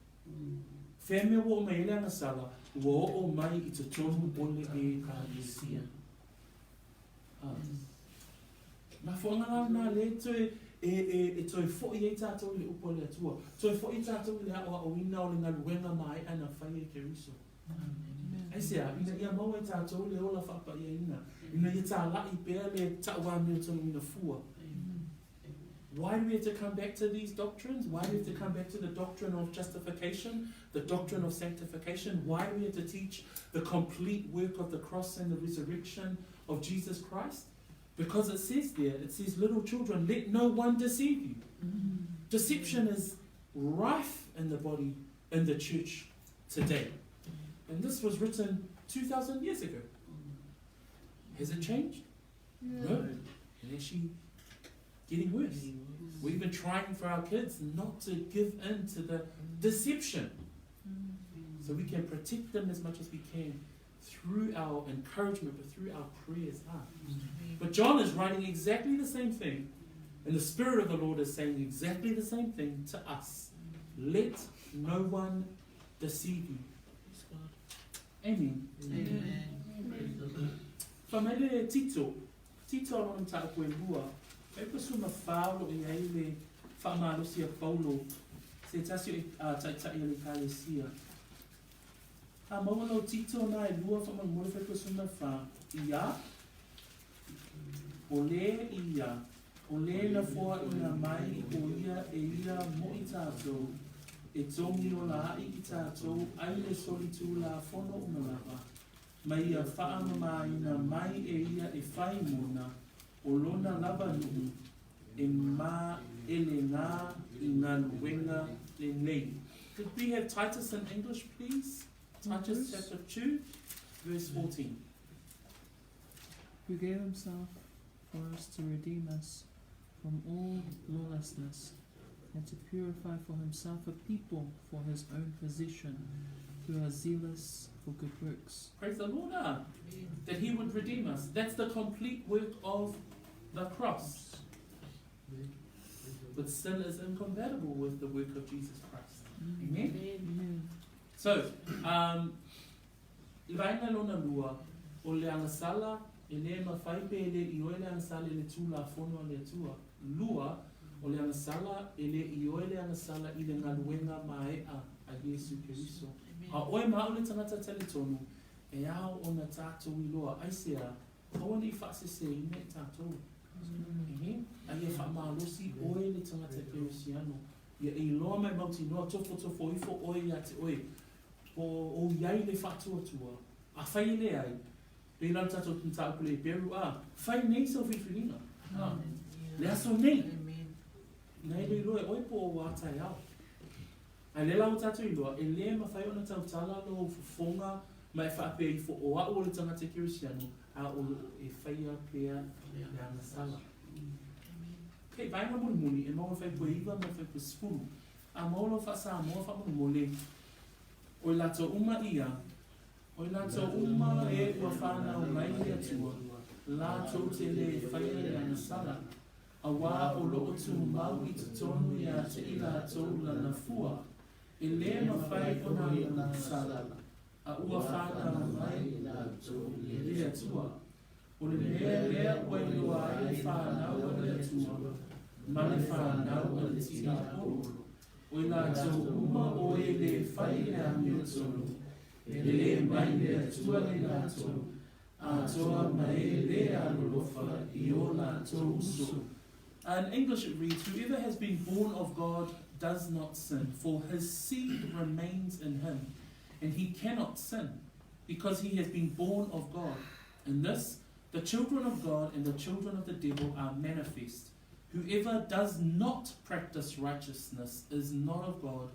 Speaker 1: Fea mea ua oo mai ai le agasala, ua oo mai i totonu o le Ekalesia. Mafuaaga la lena lea e toe e, e, e toe foʻi ai tatou i le upu a le Atua. Toe foʻi tatou i le aʻoaʻoina o le galuega maeʻa na fai e Keriso. Aisea? Ina ia maua e tatou le ola faapaiaina, ina ia tālaʻi pea le taʻuāmiotonuina fua. Why do we have to come back to these doctrines? Why do we have to come back to the doctrine of justification, the doctrine of sanctification? Why do we have to teach the complete work of the cross and the resurrection of Jesus Christ? Because it says there, it says, little children, let no one deceive you. Deception is rife in the body, in the church today. And this was written 2,000 years ago. Has it changed? No. It actually getting worse. We're even trying for our kids not to give in to the deception. So we can protect them as much as we can through our encouragement, but through our prayers. Ah. But John is writing exactly the same thing, and the Spirit of the Lord is saying exactly the same thing to us. Let no one deceive you. Amen. Amen. Fai mai le Tito, Tito a lona mataupu e lua, fai pasu ma whā o lo i ai le whaamalosi a Paulo, se tasi o uh, taitai a le Ekalesia. A maua lau Tito na e lua whamamolemole fai pasu ma whā, ia, o le ia, o le na foaʻina mai i o ia e ia moʻi tātou, e togi ola aʻi i tātou ai le soli tūlāfono uma lava, ma ia faamamāina mai e ia e fai mona, o lona lava nuʻu e maʻele ngā i galuega lelei. Could we have Titus in English, please? Titus chapter 2, verse 14.
Speaker 4: Who gave himself for us to redeem us from all lawlessness and to purify for himself a people for his own possession who are zealous for good works.
Speaker 1: Praise the Lord, ah, that he would redeem us. That's the complete work of the cross. But sin is incompatible with the work of Jesus Christ. Amen?
Speaker 4: Amen.
Speaker 1: So, le vaega lona lua, o le agasala e le mafai pe e le ioe le agasala i le Tulafono a le Atua. Lua, o le agasala e le ioe le agasala i le galuega maeʻa a Iesu Keriso. A ʻoe ma aʻu le tagata talitonu, e ao ona tatou iloa, aisea, aua ne i faaseseina i tatou. Amen. A ia faamalosi ʻoe le tagata Kerisiano. Ia e iloa ma e mautinoa tofotofo ifo ʻoe iā te ʻoe, po o i ai le faatuatua, afai e leai, pei la le tatou mataupu le Heperu, a, fai nei sau filifiliga, a, le aso nei, na e le iloa e ʻoe po o a taeao. A lea la ua tatou iloa, e lē mafai ona tautala lou fofoga ma e faapea ifo o a'u o le tagata kerisiano, a o loo e faia pea le agasala. Ok, vaega mulimuli, e maua le fuaipue 9 ma le fuaipue 10. A maua lau faa-Samoa faamolemole, o i latou uma ia, o i latou uma e ua fanau mai le Atua, latou te lē faia le agasala, auā o loo tumau i totonu iā te i latou lana fua, e lē mafai ona agasala, a ua fanau mai i le Atua. O le mea lea ua iloa ai le fanau a le Atua ma le fanau a le tiapolo, o i latou uma o e lē fai le amiotonu, e lē mai le Atua i latou, atoa ma e lē alolofa i o latou uso. In English it reads, Whoever has been born of God does not sin, for his seed remains in him, and he cannot sin, because he has been born of God. In this, the children of God and the children of the devil are manifest. Whoever does not practice righteousness is not of God,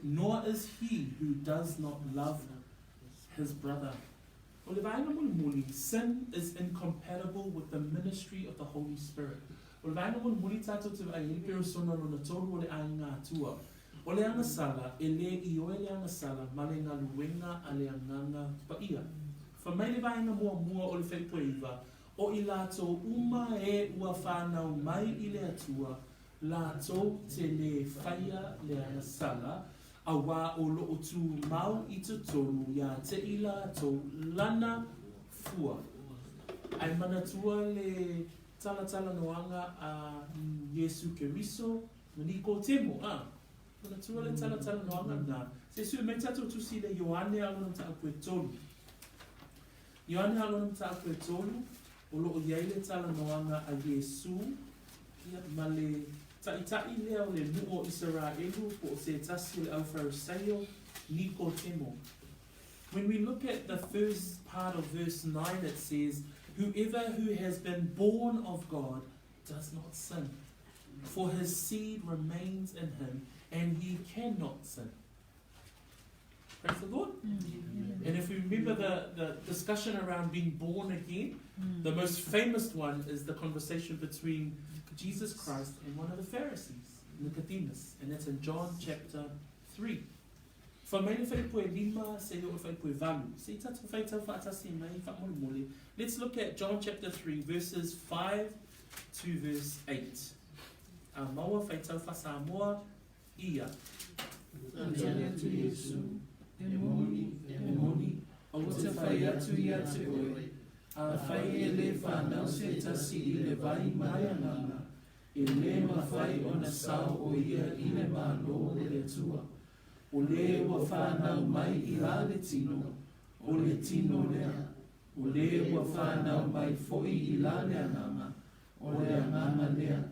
Speaker 1: nor is he who does not love his brother. O le vaega mulimuli, sin is incompatible with the ministry of the Holy Spirit. O le vaega mulimuli tatou te vaai ai le perisona lona tolu o le aiga Atua. O le agasala, e lē ioe le agasala ma le galuega a le Agaga Paia. Fai mai le vaega muamua o le fuaipue 9, o i latou uma e ua fanau mai i le Atua, latou te lē faia le agasala, auā o loo tumau i totonu iā te i latou lana fua. Ae manatua le talatalanoaga a Iesu Keriso ma Nikotemo, a? Manatua le talatalanoaga lena. Se sue mai tatou tusi i le Ioane a lona mataupu e tolu. Ioane a lona mataupu e tolu, o loo i ai le talanoaga a Iesu, ia, ma le ta'ita'i lea o le nuu o Isaraelu po o se tasi o le aufarisaio, Nikotemo. When we look at the first part of verse 9, it says, Whoever who has been born of God does not sin, for his seed remains in him, and he cannot sin. Praise the Lord. And if we remember the discussion around being born again, the most famous one is the conversation between Jesus Christ and one of the Pharisees, Nicodemus, and that's in John chapter 3. Fai mai le fuaipue 5 seia oo i le fuaipue 8. Se i tatou faitau faatasi mai faamolemole. Let's look at John chapter 3 verses 5 to verse 8. A maua faitau faa-Samoa ia.
Speaker 4: Na tali atu Iesu, E moni, e moni, ou te fai atu ia te oe, afai e lē fanau se tasi i le vai ma le Agaga, e lē mafai ona sao o ia i le Malo o le Atua. O lē ua fanau mai i la le tino, o le tino lea. O lē ua fanau mai foʻi i la le Agaga, o le Agaga lea.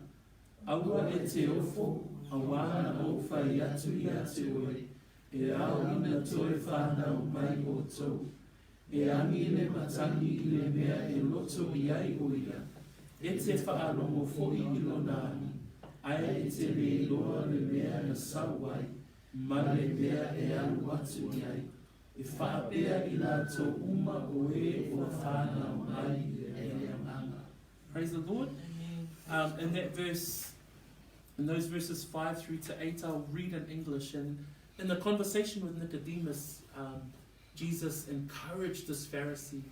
Speaker 4: Aua e te ofo, auā na ou fai atu ia te oe, e ao ina toe fanau mai outou. E agi le matagi i le mea e loto i ai o ia, e te faalogo foʻi i lona agi, ae e te lē iloa le mea na sau ai, ma le mea e alu atu i ai. E faapea i latou uma o e ua fanau mai i le Agaga.
Speaker 1: Praise the Lord. In that verse, in those verses 5 through to 8, I'll read in English. And in the conversation with Nicodemus, Jesus encouraged this Pharisee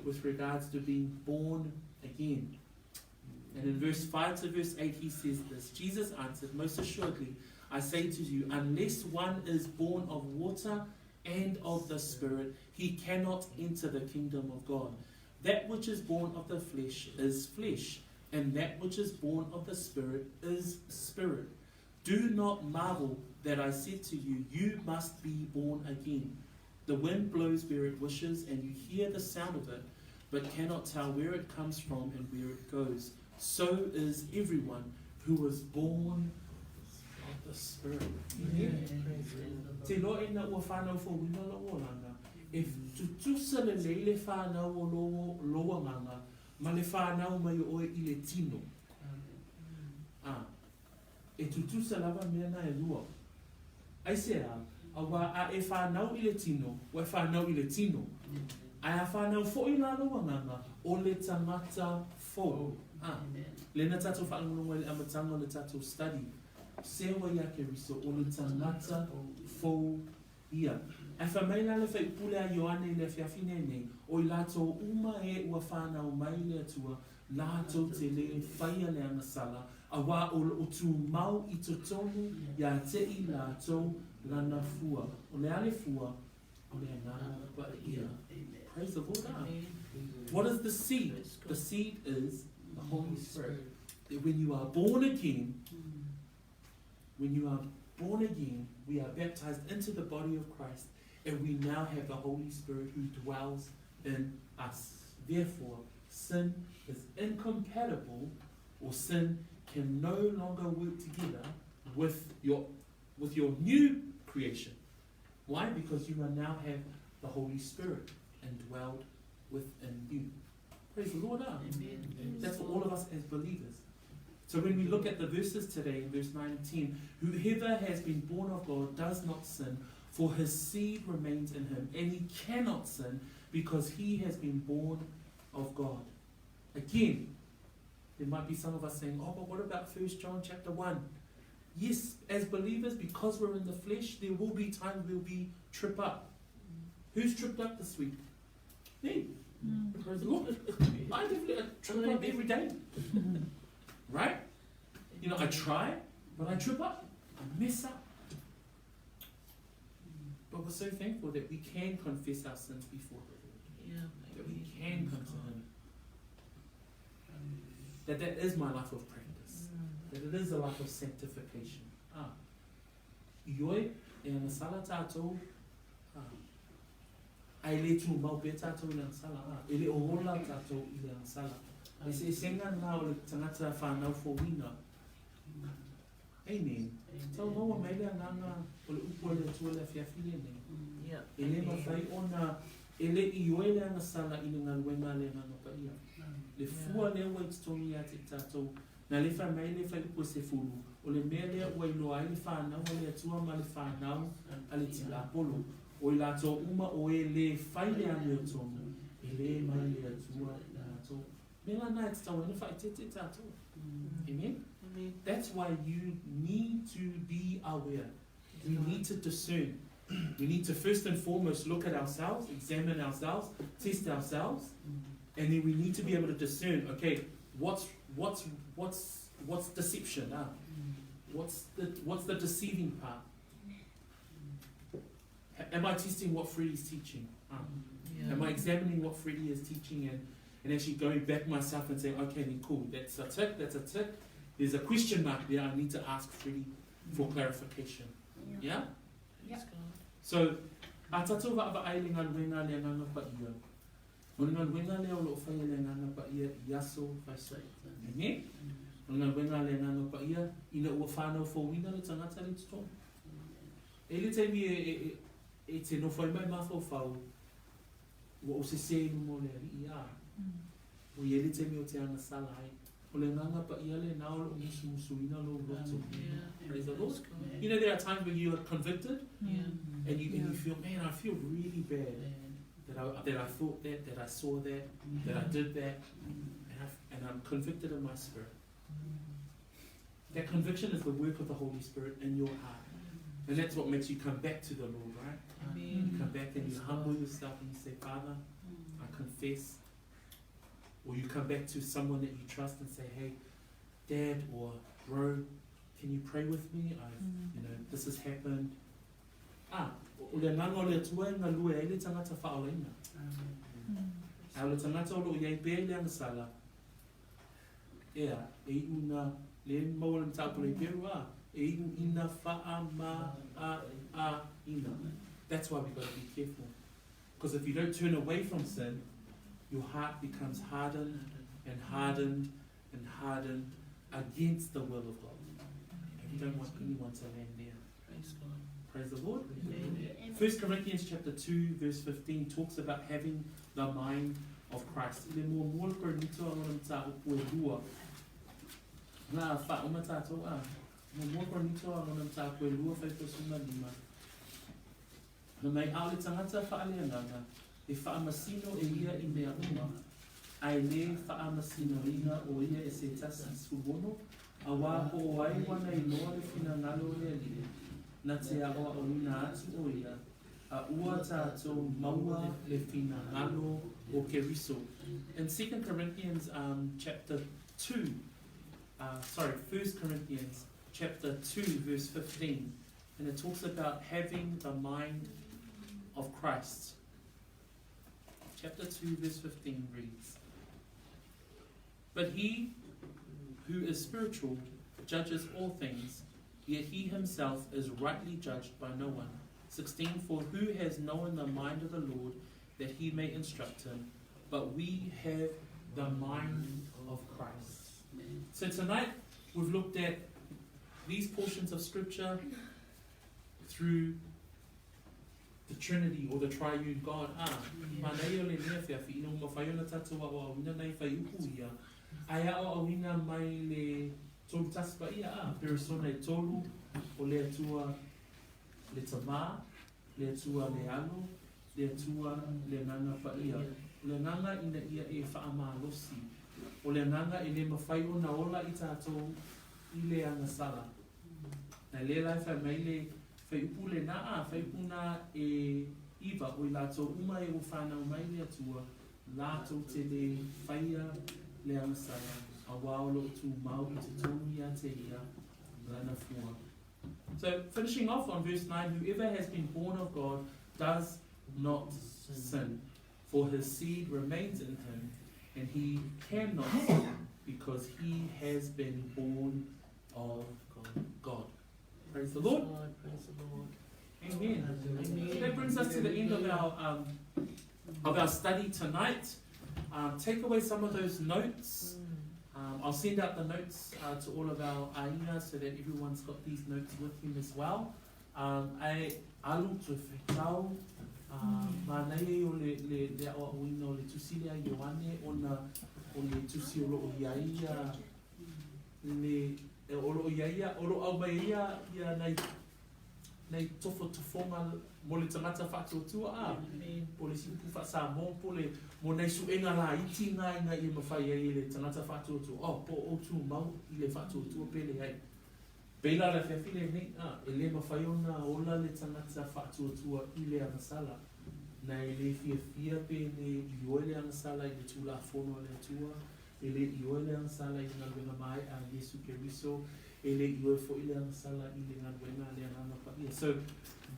Speaker 1: with regards to being born again. And in verse 5 to verse 8, he says this: Jesus answered, Most assuredly, I say to you, unless one is born of water and of the Spirit, he cannot enter the kingdom of God. That which is born of the flesh is flesh, and that which is born of the Spirit is spirit. Do not marvel that I said to you, You must be born again. The wind blows where it wishes, and you hear the sound of it, but cannot tell where it comes from and where it goes. So is everyone who is born of the the Spirit.
Speaker 4: Yeah.
Speaker 3: Praise God.
Speaker 1: Te iloa ina ua whanau fouina lou olaga, e tutusa lelei le whanau o lou, lou agaga ma le whanau mai o oe i le tino. Ah, e tutusa lava mea na e lua. Aisea? Auā a e whanau i le tino, ua e whanau i le tino. Ae a whanau foi la lou agaga, o le tagata fou. Ah, lea na tatou faalogologo ai i le amataga o le tatou study, seua iā Keriso, o le tagata fou ia. Ae fai mai la le faipule a Ioane i le afiafi lenei, o i latou uma e ua whanau mai i le Atua, latou te lē faia le agasala, auā o loo tumau i totonu iā te i latou lana fua. O le a le fua? O le Agaga Paia. Praise the Lord. Ah. What is the seed? The seed is the Holy Spirit. That when you are born again, when you are born again, we are baptized into the body of Christ, and we now have the Holy Spirit who dwells in us. Therefore, sin is incompatible, or sin can no longer work together with your, with your new creation. Why? Because you are now have the Holy Spirit indwelled within you. Praise the Lord. Ah.
Speaker 5: Amen.
Speaker 1: That's for all of us as believers. So when we look at the verses today, in verse 9 and 10, whoever has been born of God does not sin, for his seed remains in him, and he cannot sin because he has been born of God. Again, there might be some of us saying, oh, but what about 1 John chapter 1? Yes, as believers, because we're in the flesh, there will be times we'll be trip up. Who's tripped up this week? Me. Praise the Lord. I definitely I trip up every day. Right? You know, I try, but I trip up. I mess up. But we're so thankful that we can confess our sins before the Lord.
Speaker 3: Yeah,
Speaker 1: That we can come to Him. That that is my life of practice. That it is a life of sanctification. Ah. Ioe, e agasala tātou, ah. Ae le tumau pea tātou i le agasala. Ah. E le o ola tātou i le agasala. E eseesega lena o le tagata whanau fouina. Amen. Tau maua mai le agaga o le upu a le Atua i le afiafi lenei. E le mafai ona e le ioe le agasala i le galuega a le Agaga Paia. Le fua lea ua i totonu ia te i tatou, na le fai mai le fuaiupu e sefulu, o le mea lea ua iloa ai le fanau a le Atua ma le fanau a le tiapolo, o i latou uma o e lē fai le amiotonu, e lē mai le Atua i latou. Mea lana e tatau ai ona faaeteete tatou. Amen?
Speaker 3: Amen.
Speaker 1: That's why you need to be aware. We need to discern. We need to first and foremost look at ourselves, examine ourselves, test ourselves, and then we need to be able to discern, okay, what's what's what's what's deception, ah? What's the what's the deceiving part? Am I testing what Freddie's teaching? Ah.
Speaker 3: Yeah.
Speaker 1: Am I examining what Freddie is teaching and, and actually going back myself and saying, okay, then cool, that's a tick, that's a tick. There's a question mark there, I need to ask Freddie for clarification. Yeah?
Speaker 3: Praise God.
Speaker 1: So, a tatou vaavaai i le galuega a le Agaga Paia, o le galuega lea o loo faia e le Agaga Paia i aso Amen? O le galuega a le Agaga Paia ina ua whanau fouina le tagata le i totonu. E i ai le taimi e, e, e, e te nofo ai ma e mafaufau, ua ou sesē i luma o le Alii, a. Ua i ai le taimi ou te agasala ai. O le Agaga Paia lenā o loo musumusuina lou loto.
Speaker 3: Yeah.
Speaker 1: Praise the Lord.
Speaker 3: Praise God.
Speaker 1: You know, there are times when you are convicted
Speaker 3: Yeah.
Speaker 1: and you, and you
Speaker 4: Yeah.
Speaker 1: feel, man, I feel really bad that I, that I thought that, that I saw that, that I did that, and, I, and I'm convicted in my spirit. That conviction is the work of the Holy Spirit in your heart. And that's what makes you come back to the Lord, right?
Speaker 3: Amen.
Speaker 1: You come back and you
Speaker 3: Praise
Speaker 1: humble
Speaker 3: God.
Speaker 1: yourself and you say, Father, I confess. Or you come back to someone that you trust and say, hey, Dad or bro, can you pray with me? I've, you know, this has happened. Ah, o le agaga o le Atua e galue ai le tagata faaolaina. Ae o le tagata o loo i ai pea i le agasala, ea, e iu ina, lea e maua le mataupu a le Heperu, a, e iu ina faa ma a a ina. That's why we've got to be careful. Because if you don't turn away from sin, your heart becomes hardened and hardened and hardened against the will of God. You don't want anyone to land there.
Speaker 3: Praise God.
Speaker 1: Praise the Lord.
Speaker 3: Amen.
Speaker 1: 1 Corinthians chapter 2 verse 15 talks about having the mind of Christ. I le muamua le Korinito a lona mataupu e lua. Na whaoma tātou a. Muamua Korinito a lona mataupu e lua 75. Na mai ao le tagata faaleagaga e faamasino e ia i mea uma, ae lē faamasinoina o ia e se tasi 16, auā po o ai ua na iloa le finagalo o le Alii, na te aʻoaʻoina atu ʻo ia, a ua tatou maua le finagalo o Keriso. In 2 Corinthians chapter 2, sorry, 1 Corinthians chapter 2 verse 15, and it talks about having the mind of Christ. Chapter 2 verse 15 reads, But he who is spiritual judges all things, yet he himself is rightly judged by no one. 16 For who has known the mind of the Lord that he may instruct him? But we have the mind of Christ. So tonight we've looked at these portions of scripture through the Trinity or the triune God. Ah, manaia o lenei afiafi, ina ua mafai ona tatou aoaoina nai fuaiupu ia, ae aoaoina mai le tolu tasi paia, ah, perisona e tolu o le Atua le Tamā, le Atua le Alo, le Atua le Agaga Paia. O le agaga ina ia e faamalosi. O le agaga e le mafai ona ola i tatou i le agasala. Na lea la e fai mai le fuaiupu lenā, a, fuaiupu na e iva, o i latou uma e ua fanau mai le Atua, latou te lē faia le agasala, auā o lo o tumau i totonu ia te ia lana fua. So, finishing off on verse 9, whoever has been born of God does not sin, for his seed remains in him, and he cannot sin because he has been born of God. Praise the Lord.
Speaker 3: God, praise the Lord.
Speaker 1: Amen.
Speaker 3: Amen.
Speaker 1: That brings us to the end of our study tonight. Take away some of those notes. I'll send out the notes to all of our aiga so that everyone's got these notes with them as well. Ae alu toe faitau, manaia o le, le, le aʻoaʻoina o le tusi lea Ioane ona o le tusi o loo ia ia le e o loo ia ia o loo aumai ia ia nai nai tofotofoga mo le tagata faatuatua a po le isi upu faa-Samoa po le mo nai suega laiti na ina ia mafai ai e le tagata faatuatua oh po o tumau i le faatuatua pe leai. Pei la le afiafi lenei a e lē mafai ona ola le tagata faatuatua i le agasala na e lē fiafia pe le ioe le agasala i le tulafono a le Atua e lē ioe le agasala i le galuega maeʻa a Iesu Keriso e lē ioe foʻi le agasala i le galuega a le Agaga Paia. So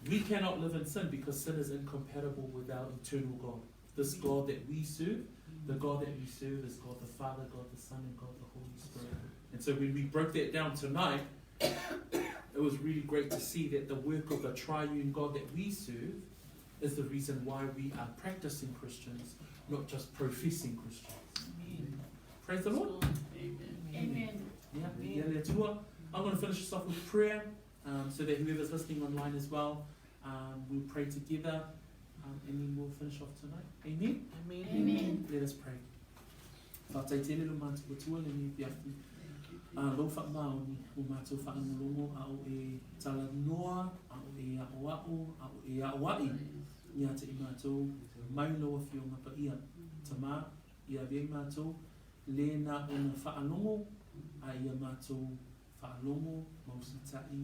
Speaker 1: we cannot live in sin because sin is incompatible with our eternal God. This God that we serve, the God that we serve is God the Father, God the Son, and God the Holy Spirit. And so when we broke that down tonight, it was really great to see that the work of the triune God that we serve is the reason why we are practicing Christians, not just professing Christians.
Speaker 3: Amen.
Speaker 1: Praise the Lord.
Speaker 5: Amen.
Speaker 6: Amen.
Speaker 1: Yeah, yeah, le Atua. I'm going to finish this off with prayer so that whoever's listening online as well, we'll pray together and then we'll finish off tonight. Amen.
Speaker 3: Amen.
Speaker 6: Amen.
Speaker 1: Let us pray. Faafetai tele lo matou Atua lenei afiafi. Lou faamaoni o matou faalogologo a o e talanoa, a o e aʻoaʻo, a o e aʻoaʻi ia te i matou mai lou afioga paia. Tamā, ia avea i matou, le na ona faalogo, a ia matou faalogo, ma usitaʻi,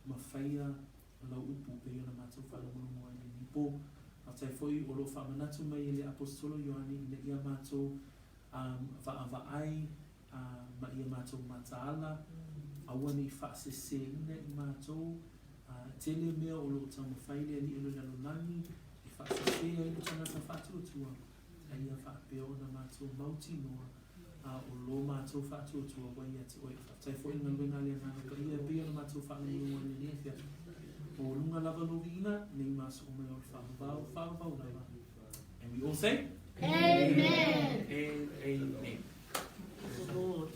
Speaker 1: ma faia lau upu pei ona matou faalogologo ai lenei po. Faafetai foʻi o loo faamanatu mai e le aposetolo Ioane ina ia matou vaavaai ma ia matou mataala aua nei faasesēina i matou tele mea o loo taumafai le alii o le lalolagi e faasesē ai le tagata faatuatua a ia faapea ona matou mautinoa o lo matou faatuatua ua ia te oe. Faafetai foʻi i galuega a le Agaga Paia e pei ona matou faalogologo ai lenei afiafi. O luga lava lou viiga nei ma aso uma e o le faavavau faavavau lava. And we all say
Speaker 6: Amen.
Speaker 1: and amen.
Speaker 3: Praise the Lord.